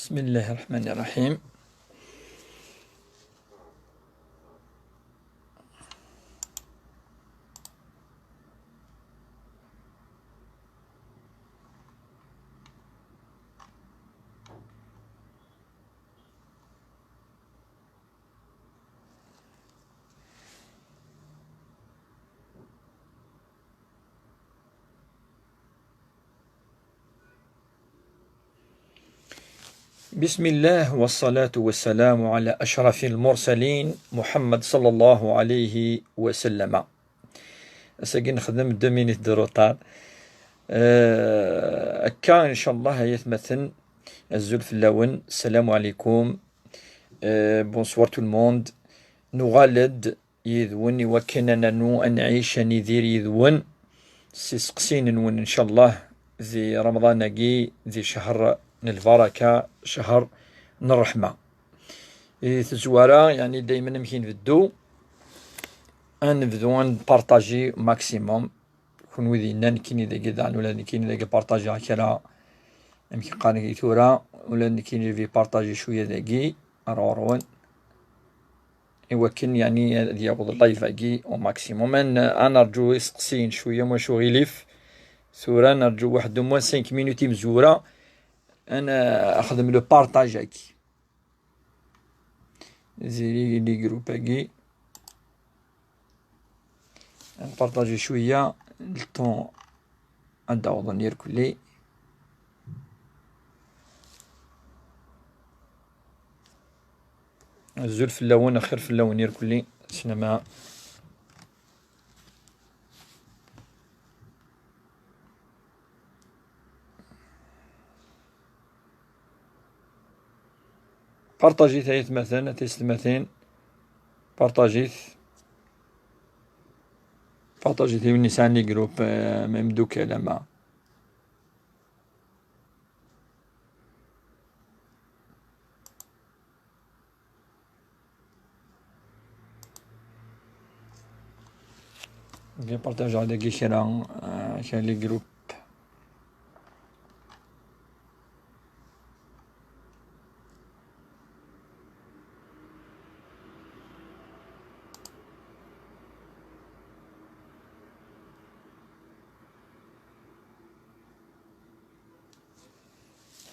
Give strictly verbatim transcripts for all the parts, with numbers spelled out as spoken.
بسم الله الرحمن الرحيم. بسم الله والصلاة والسلام على أشرف المرسلين محمد صلى الله عليه وسلم. Ass-agi nexdem deux minutes de retard. Euh, akka, inchallah, ay atmaten, azul fell-awen, salam alaikum. Euh, bonsoir tout le monde. Nuɣal-d yid-wen i wakken ad nernu, ad nɛic, ad nidir yid-wen s iseqsiyen-nwen, inchallah, di Remḍan-agi, di ccher n lbaraka, ccher n ṛṛeḥma. Di tezwara, yeɛni, daymen amek i nbeddu, ad nebdu ad npartaji maximum. Kunwi d yenna, nekkini dagi daɣen, ula d nekkini dagi partajiɣ kra, amek qqaren dagi tura, ula d nekkini vi partaji cwiya dagi, ar ɣur-wen. I wakken, yeɛni, ad yaweḍ live-agi au maximum. Ad n-, ad nerǧu iseqsiyen cwiya, maca ur aɣilif. Tura nerǧu waḥed au moins cinq minutes imezwura. Ad n-, axdem le partage-agi. Ziri les groupes-agi. Ad npartaji cwiya, le temps ad d-awḍen irkelli. Azul fell-awen, axir fell-awen irkelli. Slama. Partajit ay atmaten, a tiyessetmatin. Partajit. Partajit i win yesɛan les groupes, eh, ma imdukal ama. Ngi partageɣ dagi kra, eh, kra les groupes.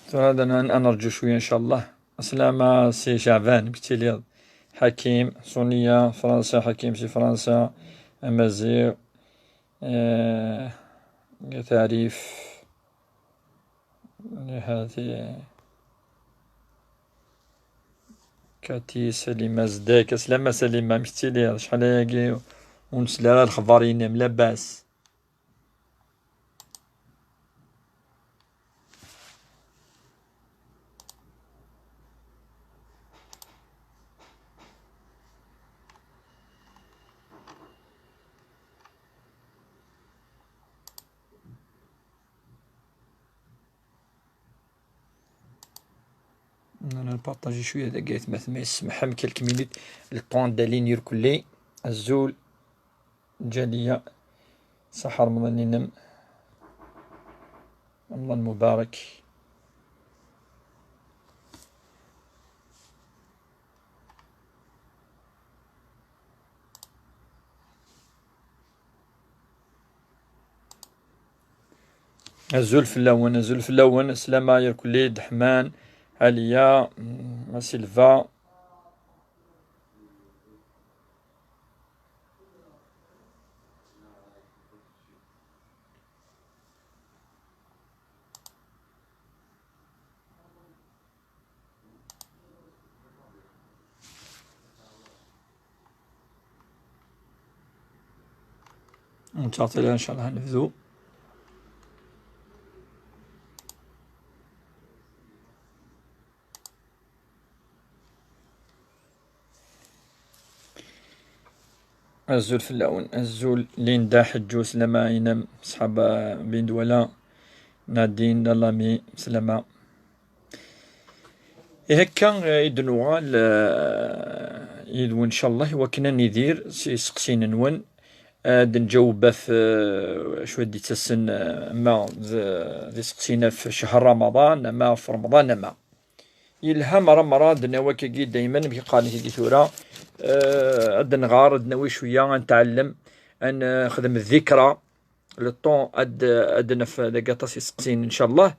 Tura ad n-, ad nerǧu cwiya, inchallah. Aslama si Ceɛban, amek tiliḍ? Ḥakim, Sunya, Fransa, Ḥakim si Fransa, Amaziɣ, eh, Tarif, hati, Kati, Salima Zedek, aslama Salima, amek tiliḍ? Acḥal ayagi ur nesli ara lexbar-inem, labas? Npartaji cwiya dagi, aytmaten, ma yessemḥem, quelques minutes, le temps ad d-alin irkelli. Azul. Ǧaliya, ṣaḥa Remḍan-inem. Remḍan Mubarak. Azul fell-awen, azul fell-awen, slama irkelli, Deḥman, Aliya, Masilva. Ur nettɛeṭṭil ara, ncallah ad nebdu. Azul fell-awen, azul Linda Ḥeǧǧu, slama-inem, ṣṣḥaba Bindwala, Nadine, Lalami, slama. Ihi akka, eh, i d-nuɣal, eh, yid-wen, ncallah, i wakken ad nidir s iseqsiyen-nwen, ad d-nǧaweb ɣef, eh, acu i d-ittasen, eh, ama d, d iseqsiyen ɣef ccher Ramadan, ama ɣef Remḍan, ama. Yelha mara mara ad d-nawi akkagi daymen, amek i qqaren akkagi tura, eh, ad nɣer, ad nawi cwiya, ad ntaɛellem, ad nexdem ddikra, le temps ad, ad naf dagi aṭas iseqsiyen, ncallah.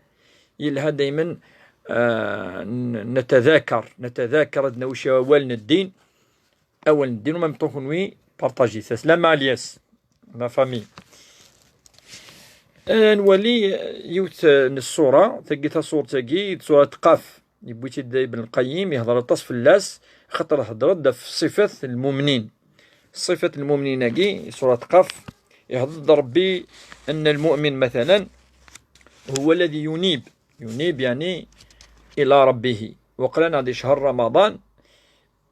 Yelha daymen, eh, n-, netadakar, netadakar, ad nawi cwiya awal n ddin, awal n ddin, u même temps kunwi, partajit. Aslama Alyas, ma famille. Eh, nwali yiwet, eh, n ṣṣura, tagi taṣurt-agi, d ṣurat Qaf. Yewwi-tt-id Ibn Lqayyim, yehder aṭas fell-as, xaṭer hedder-d ɣef ṣṣifat n lmumnin. Ṣṣifat n lmumnin-agi, ṣurat Qaf, yehder-d Ṛebbi أن المؤمن مثلا هو الذي ينيب، ينيب يعني إلى ربه. Waqila neɣ di ccher Ramaḍan,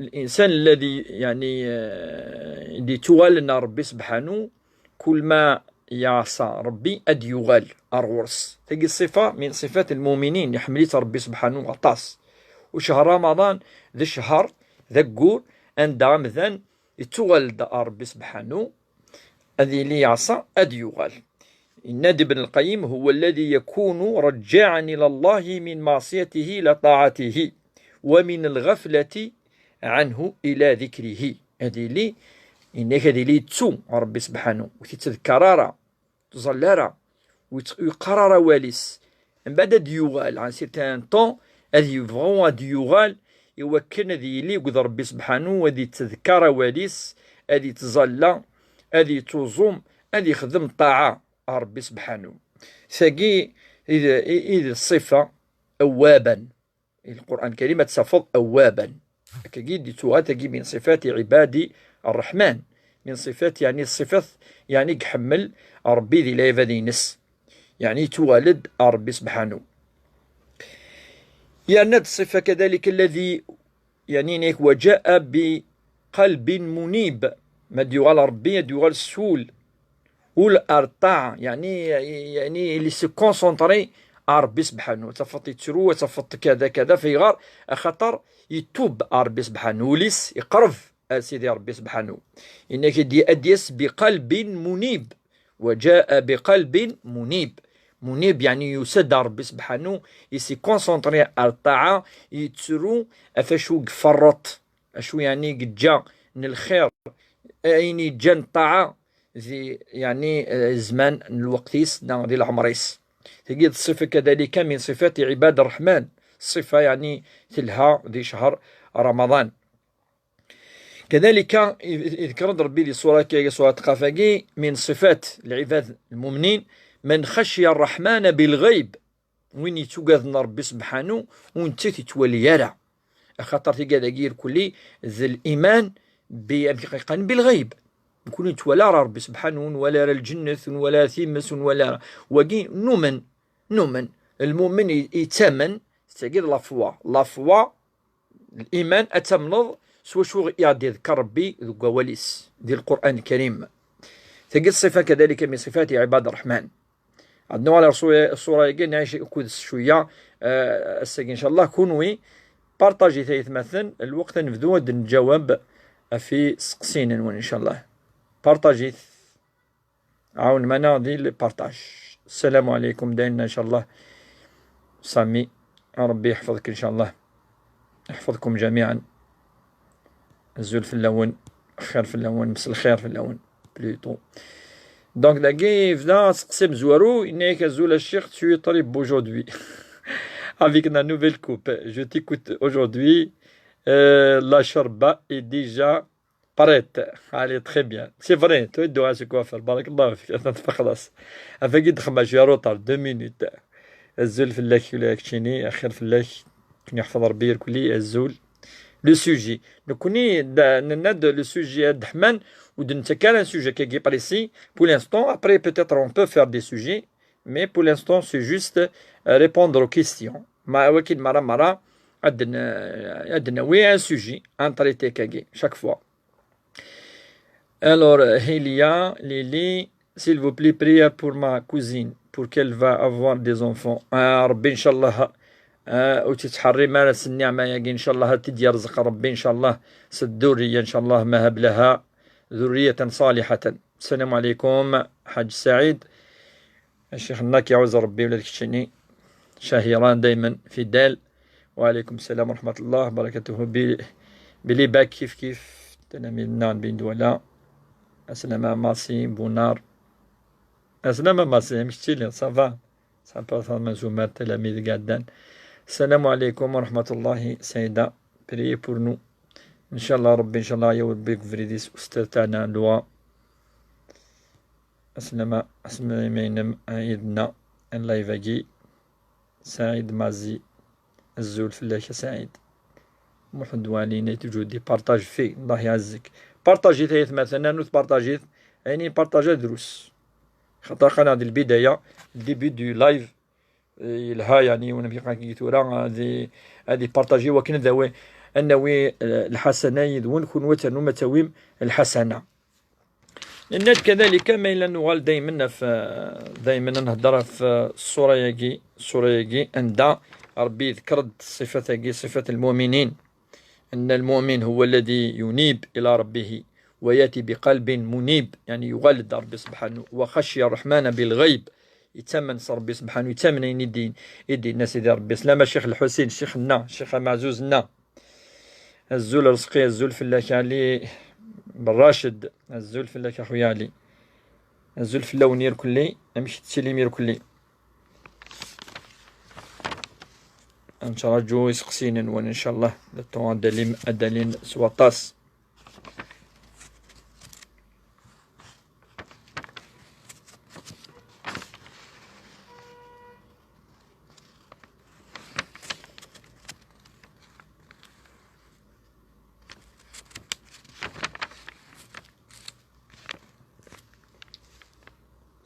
الإنسان الذي يعني, eh, i d-yettuɣalen ar Ṛebbi sebḥanu, kul ma yeɛṣa Ṛebbi ad d-yuɣal ar ɣur-s. Tagi ṣṣifa min ṣifat lmuminin, iḥemmel-itt Ṛebbi sebḥanu aṭas. U ccher Ramaḍan d ccher, d aggur, anda amdan yettuɣal-d ar Ṛebbi sebḥanu, ad yili yeɛṣa, ad yuɣal. Yenna-d Ibn Lqayyim: هو الذي يكون رجاعا إلى الله من معصيته إلى طاعته ومن الغفلة عنه إلى ذكره. Ad yili, yenna-k ad yili yettu Ṛebbi sebḥanu, ur t-yettdekkar ara, ur t-yettẓalla ara, ur yeqqar ara awal-is. Mbeɛd ad d-yuɣal, un certain temps, ad yebɣu ad d-yuɣal i wakken ad yili akked Ṛebbi sebḥanu, ad yettdekkar awal-is, ad yettẓalla, ad yettuẓum, ad yexdem ṭṭaɛa ɣer Ṛebbi sebḥanu. Tagi i d, i, i d ṣṣifa أوابا. Lqur'an Lkarim ad t-tafeḍ أوابا. Akkagi i d-yettuɣal tagi min ṣifati ɛibadi ṛṛeḥman. Min ṣifat, yeɛni ṣifat, yeɛni iḥemmel Ṛebbi di lɛibad-ines. Yeɛni yettuɣal-d ɣer Ṛebbi sebḥanu. Yerna-d ṣṣifa kadalik الذي, yeɛni yenna-k: وجاء بقلب منيب. Ma d-yuɣal Ṛebbi, ad d-yuɣal s wul. Ul ar ṭṭaɛa, yeɛni, yeɛni il se concentre ar Ṛebbi sebḥanu. Ad tafeḍ yettru, ad tafeḍ kada, kada, fayɣer? Axaṭer yetub ar Ṛebbi sebḥanu. Ul-is iqerreb ar Sidi Ṛebbi sebḥanu. Yenna-k ad d-yas بقلب منيب. وجاء بقلب منيب. Munib, yeɛni yusa-d ar Ṛebbi sebḥanu, i se concentre ar ṭṭaɛa, yettru ɣef acu i iferreṭ, acu yeɛni yeǧǧa n lxir, ayen yeǧǧan ṭṭaɛa di, yeɛni, eh, zzman n lweqt-is neɣ di leɛmer-is. Tagi d ṣṣifa kadalika min ṣifati ɛibad ṛṛeḥman, ṣṣifa yeɛni telha di ccher Ramaḍan. Kadalika, i, i, iḍker-d Ṛebbi di ṣṣura-agi, ṣṣura Qaf-agi, min ṣifat lɛibad lmumnin, من خشي الرحمن بالغيب. Win yettugaden Ṛebbi sebḥanu, ur netta yettwali ara. Axaṭer tigad-agi irkelli d liman bi, amek i qqaren, bilɣayb. Nekni ur nettwali ara Ṛebbi sebḥanu, ur nwala ara lǧennet, ur nwala ara times, ur nwala ara. Wagi numen, numen. Lmumen i, yettamen, tagi d la foi. La foi, liman, ad tamneḍ s wacu i ɣ-d-iḍekkeṛ Ṛebbi deg wawal-is, di Lqur'an Lkarim. Tagi d ṣṣifa kadalika min ṣifati ɛibad ṛṛeḥman. Ad nuɣal ar ṣṣura-, ṣṣura-agi, nɛic akked-s cwiya, eh, ass-agi, ncallah, kunwi, partajit ay atmaten, lweqt ad nebdu ad d-nǧawab ɣef iseqsiyen-nwen, ncallah. Partajit. Ɛawnem-aneɣ di le partage. السلام عليكم, dayna, ncallah. Sami, Ṛebbi yeḥfeḍ-k, ncallah. Yeḥfeḍ-kum ǧamiɛan. Azul fell-awen, xir fell-awen, mselxir fell-awen, plutôt. Donc, dagi yebda aseqsi amezwaru, yenna-yak: azul a ccix, tu es très beau aujourd'hui. Avec la nouvelle coupe, je t'écoute aujourd'hui. Euh, la charba est déjà prête. Allez, très bien. C'est vrai, tu es droit à ce coiffeur. Barakallahu fik. Attends, pas خلاص. Avec Idkhma, je suis en retard, deux minutes. Azul fell-ak, ula d keččini, axir fell-ak. Ken yeḥfeḍ Ṛebbi irkelli, azul. Le sujet. Nekni, da, nenna-d le sujet ad ḥman, ur d-nettak ara un sujet kagi précis. Pour l'instant, après, peut-être, on peut faire des sujets, mais pour l'instant, c'est juste, euh, répondre aux questions. Ma, wakin mara mara, ad n-, ad nawi un sujet, un traité kagi, chaque fois. Alors, Helia, Lili, s'il vous plaît, priez pour ma cousine, pour qu'elle va avoir des enfants. Ah, Ṛebbi, ncallah, ah, ur tt-yettḥerrim ara s nniɛma-agi, ncallah, ad tt-id-yerzeq Ṛebbi, ncallah, s ddurriya, ncallah, ma hab laha ذرية صالحة. السلام عليكم, Ḥaǧ Saɛid. Ccix-nneɣ ad k-iɛuzz Ṛebbi ula d keččini. Cahiran daymen fidèle. وعليكم السلام ورحمة الله وبركاته. بي-، بلي باك كيف كيف. تلاميذنا بين دولا. السلامة ماسي بونار. السلامة ماسي، مش تشيلي، صافا؟ صافا، صافا، مزومات، تلاميذ قاعدين. السلام عليكم ورحمة الله، سيدة. بري بور نو. إن شاء الله ربي، إن شاء الله يا ربي كفريديس أستاذ تاعنا لغة. السلامة، السلامة مينم عيدنا اللايف أجي. سعيد مازي. الزول فلاك يا سعيد. محمد والي نيت جودي بارطاج في، الله يعزك. بارطاجيت يا ثماثنا نوث بارطاجيت. عيني بارطاجا دروس. خاطر كان هذه البداية، الديبي دو لايف، إيه، يلها يعني، وانا بيقا كي تورا هذه، هذه بارطاجي وكن ذوي، انوي، آه، الحسنة يدون كون وتنو ما تاويم الحسنة. لأن كذلك ما إلا نوغال دايما في، دايما نهضر في الصورة ياكي، الصورة ياكي عند ربي ذكرت الصفة ياكي، صفة المؤمنين. أن المؤمن هو الذي ينيب إلى ربه ويأتي بقلب منيب، يعني يغلد ربي سبحانه، وخشي الرحمن بالغيب، يتمن ربي سبحانه، يتمن يدين، يدين الناس إذا ربي. سلام الشيخ الحسين، شيخنا، شيخ معزوزنا. الزول رزقي، الزول فلاك علي بالراشد، الزول فلاك أخويا علي. الزول فلاون يركلي، أمشي تسليم يركلي. نتراجو يسقسينا نوان إن شاء الله. لطون أدالين، أدالين سواطاس.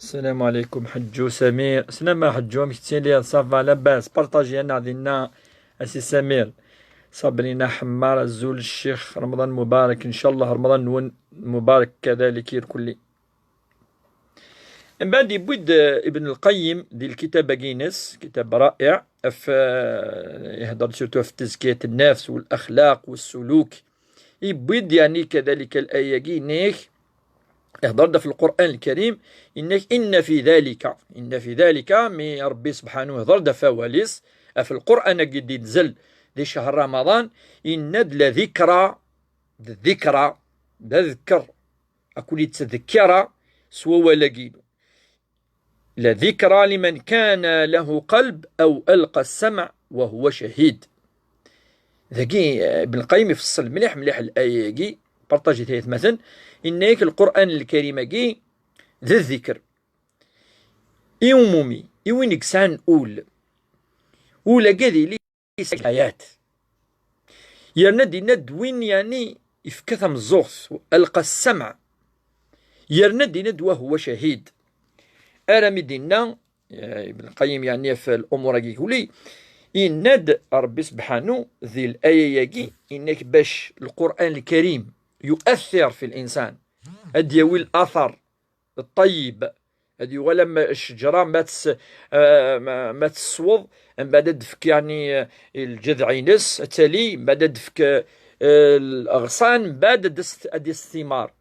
السلام عليكم حجو سمير. سلام حجو، مش تسيلي صافا لاباس؟ بارطاجي أنا دينا أسي سمير. صابرينا حمار، الزول الشيخ، رمضان مبارك إن شاء الله، رمضان نون مبارك كذلك يركلي. من بعد يبويد، آه، ابن القيم دي الكتاب جينيس، كتاب رائع، في، آه، يهضر سورتو في تزكية النفس والأخلاق والسلوك. يبويد يعني كذلك الآية جينيك، يهضر ده في القرآن الكريم، إنك إن في ذلك، إن في ذلك، مي ربي سبحانه يهضر ده فواليس، في القرآن قد ينزل دي شهر رمضان، إن لذكرى، الذكرى، ذكر، أكون يتذكر سوى ولا جينو. لذكرى لمن كان له قلب أو ألقى السمع وهو شهيد. ذاكي، آه، ابن القيم يفصل مليح مليح الآية كي بارطاجي ثلاث مثلا، إنك القرآن الكريم كي ذا الذكر. إيومومي، إيوين يكسان أول. أول كذي لي الآيات. يرنا دينا دوين يعني يفكث مزوغث، ألقى السمع. يرنا دينا دوا هو شهيد. أرمي دينا، يا ابن القيم يعني في الأمور كي يقولي، إند ربي سبحانه ذي الآية ياكي، إنك باش القرآن الكريم يؤثر في الإنسان، أد يوي الأثر الطيب، أد يغلم الشجرة ما تس-، آه، ما، ما تسوض، من بعد دفك يعني، آه، الجذع ينس، التالي، من بعد دفك، آه، الأغصان، من بعد دست، أدي الثمار.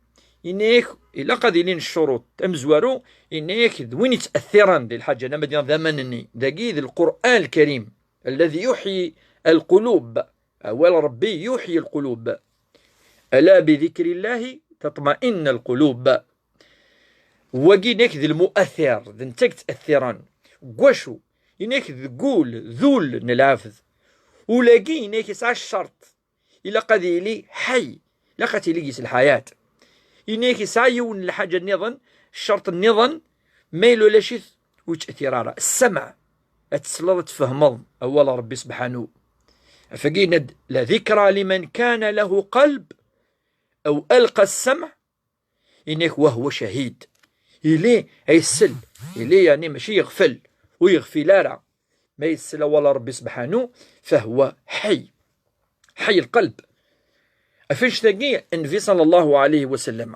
إنك إلا قد يلين الشروط أمزوارو، إنك ذوين يتأثرن دي الحاجة، أنا مدينة ذا منني، ذا قيد القرآن الكريم الذي يحيي القلوب. أول ربي يحيي القلوب. ألا بذكر الله تطمئن القلوب. وقينك ذي المؤثر، ذي نتك تأثرا. قوشو، إنك ذقول ذول نلافذ. ولاقي إنك يسعى الشرط. إلا قد يلي حي، لا قد يلي يس الحياة. إنك يسعى يون الحاجة النظن، الشرط النظن، ما يلو لا شيث وتأثير على السمع. أتسلط تفهمض أول ربي سبحانه. فقينا د-، لذكرى لمن كان له قلب أو ألقى السمع، إنك وهو شهيد. إلي يسل، إلي يعني ماشي يغفل ويغفي لا لا. ما يسل ولا ربي سبحانه، فهو حي. حي القلب. أفنش تاقي النبي صلى الله عليه وسلم.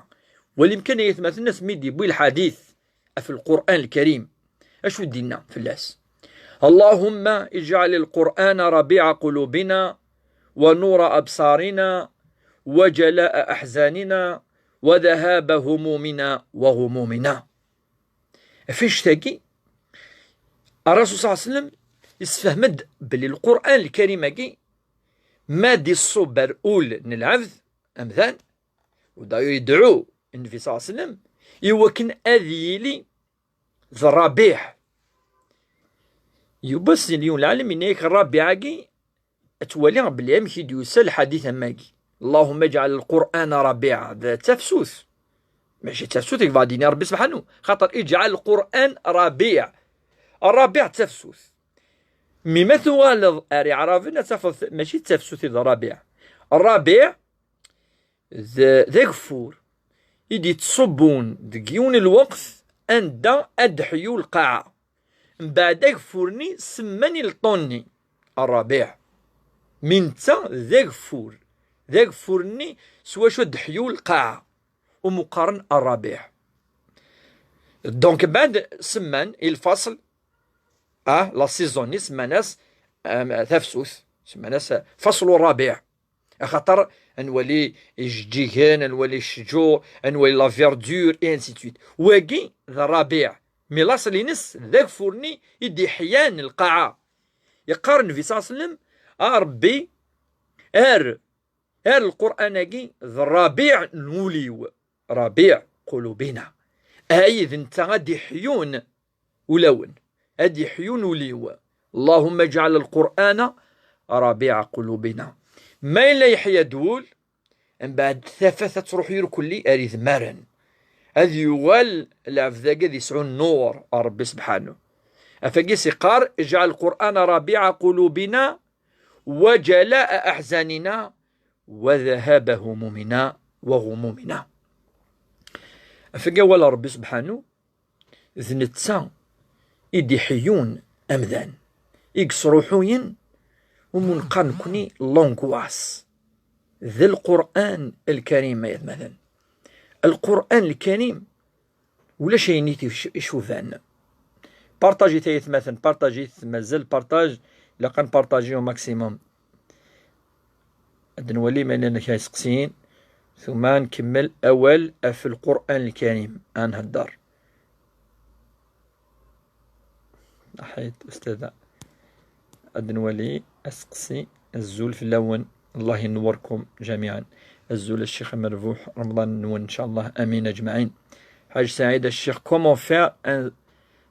والإمكان يثمثنا سميدي بوي الحديث في القرآن الكريم. أشو دينا في اللاس؟ اللهم اجعل القرآن ربيع قلوبنا ونور أبصارنا وجلاء أحزاننا وذهاب همومنا وغمومنا. فيش تاكي الرسول صلى الله عليه وسلم Yessefhem-d belli Lqur'an Lkarim-agi ma d-iṣṣub ar ul n lɛebd, amdan, u d'ailleurs yedɛu Nnbi ṣalla Llahu ɛalayhi wa sallam i wakken ad yili d rrabiɛ. Yuba Sidna Lɛalem yenna-yak rrabiɛ-agi, ad twali belli amek i d-yusa lḥadit am wagi: اللهم اجعل القرآن ربيع. D tafsut. Mačči d tafsut i yebɣa ad d-yini Ṛebbi sebḥanu. Xaṭer اجعل القرآن ربيع. Rrabiɛ d tafsut. Mi ma tuɣaleḍ ar Iɛraben, ad tafeḍ mačči d tafsut i d rrabiɛ. Rrabiɛ d, d ageffur i d-yettṣubbun deg yiwen n lweqt anda ad d-teḥyu lqaɛa. Mbeɛd ageffur-nni semman i leṭṭun-nni rrabiɛ. Mi netta d ageffur, d ageffur-nni s wacu ad d-teḥyu lqaɛa, umi qqaren rrabiɛ. Donc, mbeɛd semman i lfasl, ah, la saison-nni semman-as, ah, tafsut, semman-as faslu rrabiɛ. Axaṭer ad nwali ijeǧǧigen, ad nwali ccǧur, ad nwali la verdure, et ainsi de suite. Wagi d rrabiɛ. Mi laṣel-ines d ageffur-nni i d-iḥyan lqaɛa. Yeqqar Nnbi ṣalla Llahu ɛalayhi wa sallam: A Ṛebbi, err, err Lqur'an-agi d rrabiɛ n wul-iw. Rabiɛ qulubina. Ay d netta ad d-iḥyun ulawen, ad d-iḥyun ul-iw. اللهم اجعل القرآن ربيع قلوبنا. Ma yella yeḥya-d wul, mbeɛd tafat ad truḥ irkelli ar idmaren. Ad yuɣal lɛebd-agi ad yesɛu nnuṛ ar Ṛebbi sebḥanu. Af wagi i s-iqqar: اجعل القرآن ربيع قلوبنا وجلاء أحزاننا وذهاب همومنا وغمومنا. Af wagi awal n Ṛebbi sebḥanu, d netta i d-iḥeyyun amdan, i yesruḥuyen umi neqqar nekni l'angoisse. D Lqur'an Lkarim, ay atmaten. Lqur'an Lkarim, ulac ayen i t-ic-, icuban. Partajit ay atmaten, partajit, mazal partaj, ilaq ad npartaji au maximum. Ad nwali ma llan kra iseqsiyen, ثم nkemmel awal ɣef Lqur'an Lkarim, ad nhedder. Aḥayet, ustada. Ad nwali aseqsi. Azul fell-awen. Allah yenwurkum jamiɛan. Azul a Ccix Amerbuḥ, Remḍan-nwen, ncallah. Amin ajmaɛin. Ḥaǧ Saɛid a Ccix, comment faire un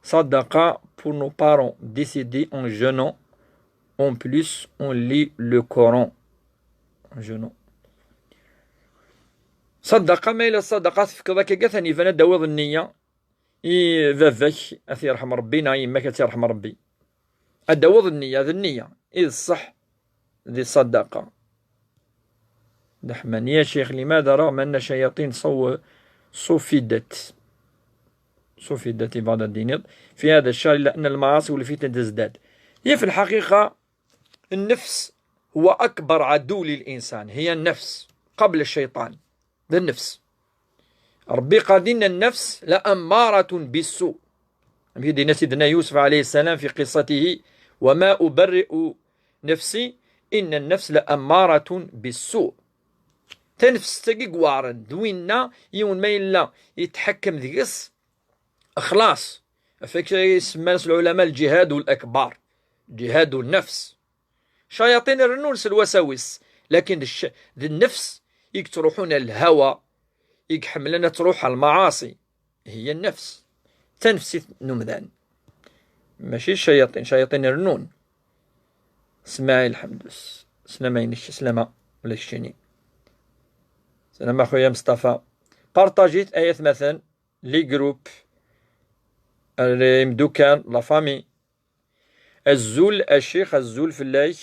sadaqa pour nos parents décédés en jeûnant? En plus, on lit le Coran en jeûnant. Sadaqa, ma yella sadaqa tefkeḍ akka, atan iban ad d-tawiḍ nniya i baba-k, ad t-yerḥem Ṛebbi, neɣ i yemma-k, ad tt-yerḥem Ṛebbi. Ad d-tawiḍ nniya, d nniya i d ṣṣeḥ di sadaqa. Leḥmani, يا شيخ، لماذا رغم أن الشياطين صو-، صفدت، صفدت بعض الدينار في هذا الشهر، إلا أن المعاصي والفتن تزداد؟ هي في الحقيقة النفس هو أكبر عدو للإنسان، هي النفس قبل الشيطان. D nnefs. Ṛebbi qal dinna: النفس لأمارة بالسوء. Amek i d-yenna Sidna Yusef alayhi ssalam fi qissatihi: وما أبرئ نفسي إن النفس لأمارة بالسوء. Tanefst-agi iweɛṛen, d winna yiwen ma yella yetḥekkem deg-s, xlaṣ. Af akka i semman-as lɛulama الجهاد الأكبر، جهاد النفس. Ccayaṭin rennun s lwasawis, lakin d cc-, d nnefs i yettruḥun ar lhawa, i iḥemmlen ad truḥ ar lmaɛaṣi. هي النفس. D tanefsit n umdan. Mačči ccayaṭin, ccayaṭin rennun. Smaɛil Ḥemdus, slama-inek, slama ula d keččini. Slama a xuya Mustafa. Partajit ay atmaten, les groupes, ar imdukkal, la famille. Azul a ccix, azul fell-ak.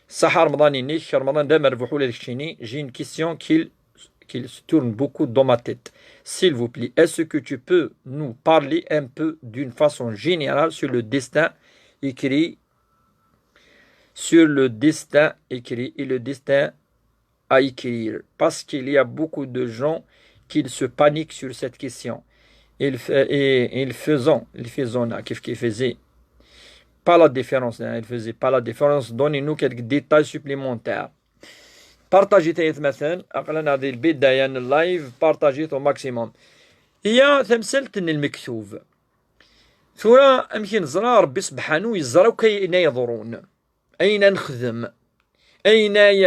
Ṣaḥa Remḍan-inek, Remḍan d amerbuḥ ula d keččini. J'ai une question qui, qui se tourne beaucoup dans ma tête. S'il vous plaît, est-ce que tu peux nous parler un peu d'une façon générale sur le destin écrit, sur le destin écrit et le destin à écrire, parce qu'il y a beaucoup de gens qui se paniquent sur cette question. Ils fa-, et, ils faisant, ils faisant, كيف كيف faisait pas la différence, hein, ils faisaient pas la différence. Donnez-nous quelques détails supplémentaires. Partajit ay atmaten, aql-aneɣ di lbidaya n live, partajit au maximum. Hiya tamsalt n lmektub. Tura, amek i neẓra Ṛebbi Sebḥanu yeẓra akk ayen ay iḍerrun, ayen ad nexdem, ayen ay,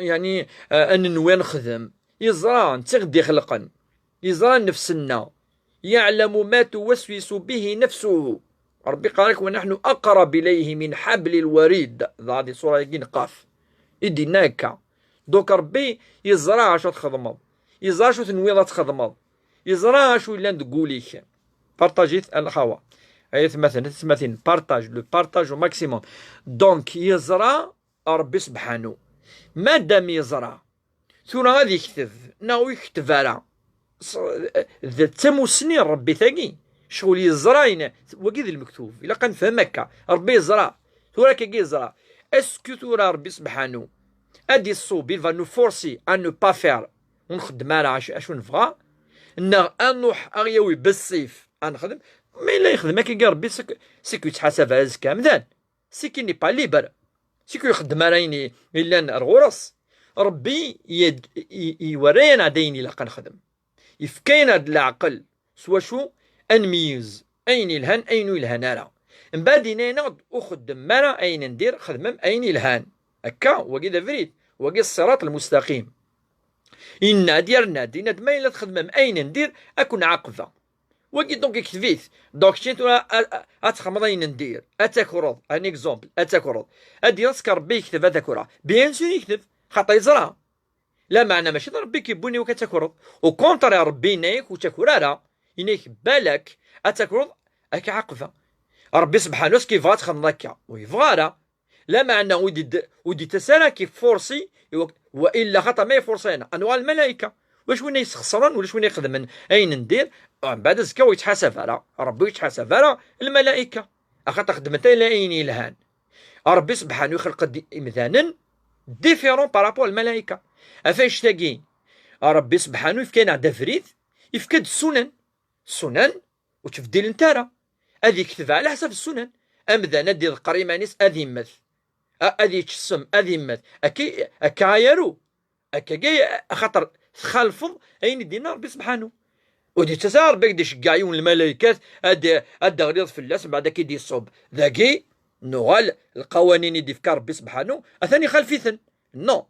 yeɛni, ad nenwi ad nexdem? Yeẓra, netta i ɣ-d-ixelqen. Yeẓra nnefs-nneɣ. يعلم ما توسوس به نفسه. Ṛebbi yeqqar-ak: ونحن أقرب إليه من حبل الوريد. Dɣa di ṣṣura-agi n Qaf i d-yenna akka. Donc Ṛebbi yeẓra acu ad txedmeḍ. Yeẓra acu tenwiḍ ad txedmeḍ. Yeẓra acu yellan deg wul-ik. Partajit a lxawa. Ay atmaten, a tatmatin, partage, le partage au maximum. Donc yeẓra Ṛebbi Sebḥanu. Madam yeẓra, tura ad yekteb neɣ ur yekteb ara, s-, d tamusni n Ṛebbi tagi. Ccɣel yeẓra ayen, wagi d lmektub, ilaq ad nefhem akka. Ṛebbi yeẓra, tura akkagi yeẓra. Est-ce que tura Ṛebbi Sebḥanu ad d-iṣṣub, il va nous forcer à ne pas faire, ur nxeddem ara acu, acu nebɣa, neɣ ad nruḥ ad ɣ-yawi bessif ad nexdem? Ma yella yexdem akkagi Ṛebbi, c'est que, c'est que yettḥasab ar azekka amdan. C'est qu'il n'est pas libre. C'est que ur ixeddem ara ayen i-, yellan ar ɣur-s. Ṛebbi yed-, i-, iwerra-yaneɣ-d ayen ilaq ad nexdem. Yefka-yaneɣ-d leɛqel s wacu ad nmeyyez ayen yelhan, ayen ur yelhan ara. Mbeɛd yenna-yaneɣ-d ur xeddmem ara ayen n dir, xedmem ayen yelhan. Akka, wagi d abrid, wagi ṣṣirat lmustaqim. Yenna-d, yerna-d, yenna-d ma yella txedmem ayen n dir, ad ken-ɛaqbeɣ. Wagi donc yekteb-it. Donc keččini tura a-, a-, ad txedmeḍ ayen n dir, ad takreḍ, un exemple, ad takreḍ. Ad d-yas ka Ṛebbi yekteb ad akreɣ. Bien sûr yekteb, xaṭer yeẓra. Lameɛna mačči d Ṛebbi i k-yewwin i wakk ad takreḍ. Au contraire, Ṛebbi yenna-yak ur ttaker ara. Yenna-yak balak ad takreḍ, ad k-ɛaqbeɣ. Ṛebbi Sebḥanu est-ce que yebɣa ad txedmeḍ akka? Ur yebɣa ara. Lameɛna ur d-, ur d-yettas ara ad k-ifursi, wa illa xaṭer ma ifursi-aneɣ, ad nuɣal lmalayka. Ulac win ay yesxeṣren, ulac win ixedmen ayen n dir, mbeɛd azekka ur yettḥasab ara, Ṛebbi ur yettḥasab ara lmalayka. Axaṭer xedment ala ayen yelhan. Ṛebbi Sebḥanu ixelq-d imdanen différents par rapport à lmalayka. Ɣef annect-agi, Ṛebbi Sebḥanu yefka-aneɣ-d abrid, yefka-d ssunan. Ssunan ur ttbeddilent ara. Ad yekteb ɛla ḥsab ssunan. Amdan ad iḍeqqer iman-is ad immet. A-, ad yečč ssem, ad immet. Akka, akka ay aru. Akkagi, axaṭer txalfeḍ ayen i d-yenna Ṛebbi Sebḥanu. Ur d-yettas ara Ṛebbi ad d-iceggeɛ yiwen n lmalaykat ad, ad d-teɣliḍ fell-as, mbeɛd ad k-id-iṣubb. Dagi, nuɣal lqawanin i d-ifka Ṛebbi Sebḥanu, atan ixalef-iten. Non.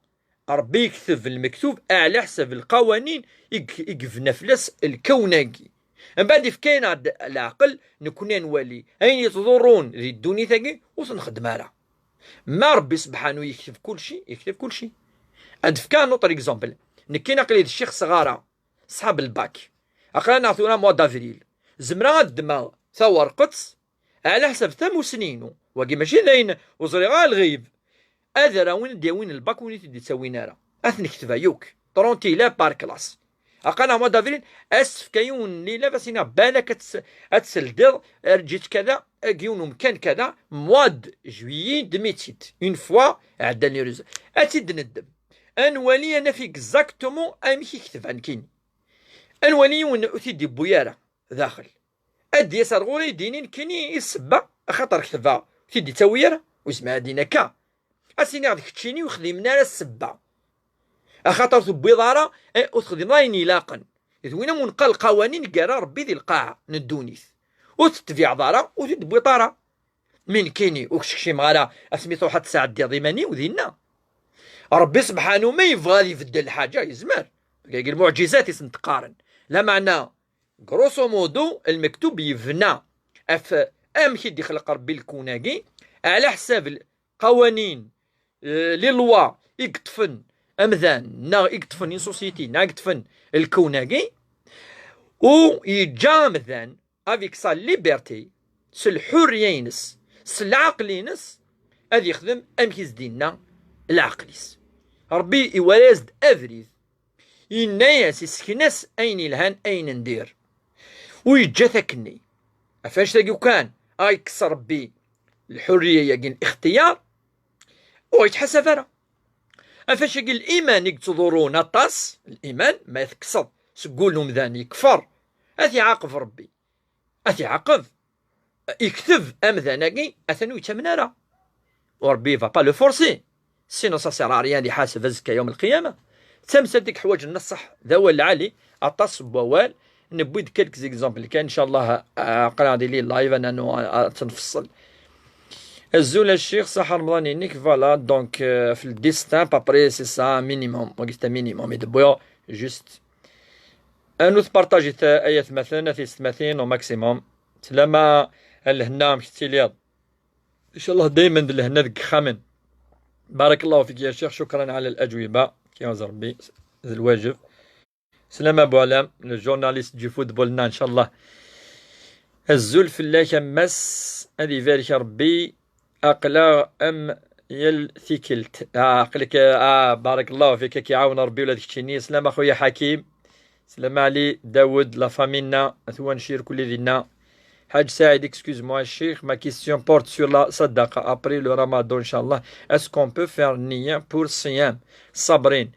Ṛebbi yekteb lmektub ɛla ḥsab lqawanin i g-, i yebna fell-as lkawn-agi. Mbeɛd ifka-yaneɣ-d leɛqel, nekkni ad nwali ayen yettḍurrun di ddunit-agi ur t-nxeddem ara. Ma Ṛebbi Sebḥanu yekteb kulci, yekteb kulci. Ad d-fkeɣ un autre exemple. Nekkini aql-i d ccix Sɣara, ṣṣḥab lbak. Aql-aneɣ tura mois d'avril. Zemreɣ ad ddmeɣ tawerqet ɛla ḥsab tamusni-inu. Wagi mačči d ayen ur ẓriɣ ara lɣib. Ad ara win d-yawin lbak, win i t-id-ittawin ara. Ad t-nekteb ayuk. Trente élèves par classe. Aql-aneɣ mois d'avril, ad s-fkeɣ yiwen n l'élève, ad s-iniɣ balak ad ts-, ad tseldiḍ, erǧ-itt kada, agi yiwen umkan kada, mois de juillet deux mille dix-huit. Une fois ɛeddan les résultats. Ad tt-id-neddem. Ad nwali, ad naf exactement amek i ketbeɣ nekkini. Ad nwali yiwen ur t-id-iwwi ara daxel. Ad d-yas ar ɣur-i, ad d-yini nekkini i ssebba, axaṭer ketbeɣ ur t-id-ittawi ara. Ur yezmir ad d-yini akka. Ad s-iniɣ d keččini ur xdimen ara ssebba. Axaṭer ur tewwiḍ ara, eh, ur texdimeḍ ayen ilaqen. D win am uneqqal lqawanin i yerra Ṛebbi di lqaɛa n ddunit. Ur tettbiɛeḍ ara, ur t-id-tewwiḍ ara. Mi nekkini ur k-skecmeɣ ara asmi truḥ ad tesɛeddiḍ iman-iw dinna. Ṛebbi Sebḥanu ma yebɣa ad ibeddel lḥaǧa, yezmer. Dagi lmuɛǧizat i sen-qqaren. Lameɛna, grosso modo, lmektub yebna ɣef amek i d-ixleq Ṛebbi lkun-agi, ɛla ḥsab lqawanin, eh, les lois i yeṭṭfen amdan, neɣ i yeṭṭfen une société, neɣ i yeṭṭfen lkun-agi, u yeǧǧa amdan avec sa liberté, s lḥurriya-ines, s lɛaqel-ines, ad yexdem amek i s-d-yenna lɛaqel-is. Ṛebbi iwala-yas-d abrid, yenna-yas, isken-as ayen ilhan, ayen n dir. Ur yeǧǧa-t akkenni. Ɣef annect-agi ukan, a yekkes Ṛebbi lḥurriya-agi n ixtiyaṛ, ur yettḥasab ara. Ɣef annect-agi liman i yettḍurrun aṭas, liman, ma tekkseḍ seg wul n umdan yekfer, ad t-iɛaqeb Ṛebbi. Ad t-iɛaqeb. Ikteb amdan-agi, atan ur yettamen ara. U Ṛebbi va pas le forcer. Sinon ça sert à rien ad iḥaseb azekka yawm lqiyama. D tamsalt i yeḥwaǧen ṣṣeḥ, d awal lɛali, aṭas n wawal, Newwi-d quelques exemples kan, inchallah, aql-aɣ di les lives, ad nernu ad tt-nfeṣṣel. Azul a ccix, ṣaḥa Remḍan-inek, voilà, donc, euh, في le destin, après, c'est ça, minimum, wagi c'est un minimum, i d-wwiɣ, juste. Ad nu-tpartajit, ay atmaten, a tiyessetmatin, au maximum. Slama a lehna, amek tettiliḍ? Inchallah daymen d lehna deg yexxamen. Barakallahu fik ya ccix, cukran ɛala l-ajwiba, kiyaẓ Rebbi, d lwajeb. Slama Buɛlam, le journaliste du football-nna, inchallah. Azul fell-ak a Mass, ad ibarek Rebbi, aql-aɣ am yal tikkelt. Ah, aql-ik, ah, barakallahu fik, ad k-iɛawen Rebbi ula d keččini. Slama xuya Ḥakim, slama Ɛli, Dawed, la famille-nna, at Wancir, kulli dinna. Ḥaǧ Saɛid, excuse-moi, ccix, ma question porte sur la sadaqa après le ramadan, inchallah. Est-ce qu'on peut faire nniya pour ṣṣiyam? Ṣṣabrin.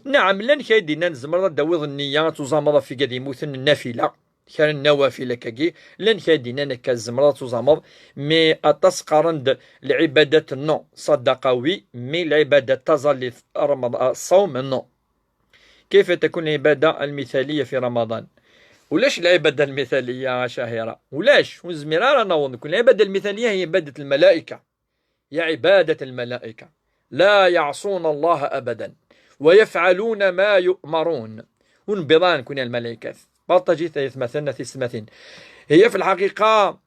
Naɛam, llan kra ay d-yennan tzemreḍ ad d-tawiḍ nniya, ad tuẓameḍ ɣef igad yemmuten n nnafila, kra n nnawafil akkagi, llan kra ay d-yennan akka tzemreḍ ad tuẓameḍ, mais aṭas qqaren-d lɛibadat non, ṣadaqa oui, mais lɛibadat taẓallit, Ramaḍ-, ṣṣawm non. كيف تكون العبادة المثالية في رمضان؟ Ulac lɛibada lmithaliya a Cahira. Ulac, ur nezmir ara ad naweḍ. Nekk lɛibada lmithaliya هي عبادة الملائكة. هي عبادة الملائكة. لا يعصون الله أبدا. ويفعلون ما يؤمرون. Ur newwiḍ ara nekkni ar lmalaykat. Partajit ay atmaten, a tiyessetmatin. هي في الحقيقة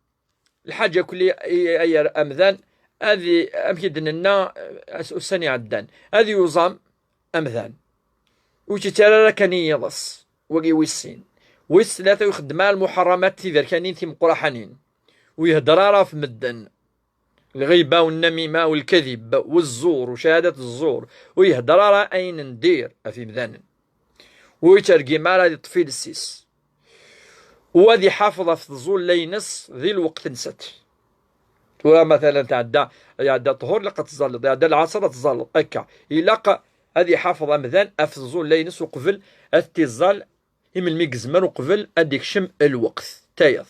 lḥaǧa kulli i, ay amdan, ad i, amek i d-nenna, eh, as-, ussan iɛeddan, ad yuẓam amdan. Ur tt-ittarra ara kan i yiḍes, wagi wis sin. Wis tlata, ur ixeddem ara lmuḥerramat tiberkanin timeqqraḥanin. Ur ihedder ara ɣef medden. Lɣiba, u nnamima, u lkadib, u zzuṛ, u cahadat zzuṛ. Ur ihedder ara ayen n dir ɣef imdanen. Ur yettergim ara ad iṭṭef iles-is. U ad iḥafeḍ ɣef tẓulla-ines di lweqt-nsent. Tura, matalan, tɛedda, iɛedda ṭṭhur, ilaq ad tẓalleḍ, iɛedda lɛaṣer, ad tẓalleḍ, akka. Ilaq ad iḥafeḍ amdan ɣef tẓulla-ines uqbel ad t-iẓẓal, i melmi i yezmer, uqbel ad d-ikcem lweqt. Tayeḍ.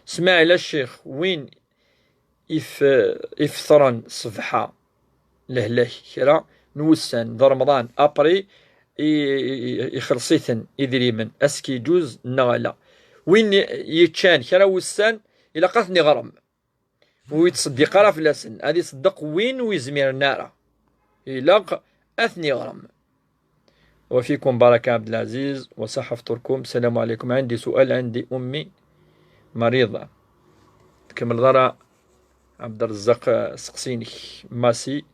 Smaɛil a ccix, win if-, ifeṭṭren ṣṣbeḥ-a lehlak kra n wussan d Remḍan, après i, i, i, ixelleṣ-iten idrimen, est-ce que yeǧǧuz neɣ ala? Win yeččan kra n wussan, ilaq ad ten-iɣrem. Ur yettṣeddiq ara fell-asen, ad iṣeddeq win ur yezmiren ara. Ilaq ad ten-iɣrem. وفيكم بركة عبد العزيز، وصحة فطوركم. السلام عليكم. عندي سؤال، عندي أمي مريضة. تكمل ضرع عبد الرزاق، آه، سقسينك. ماسي.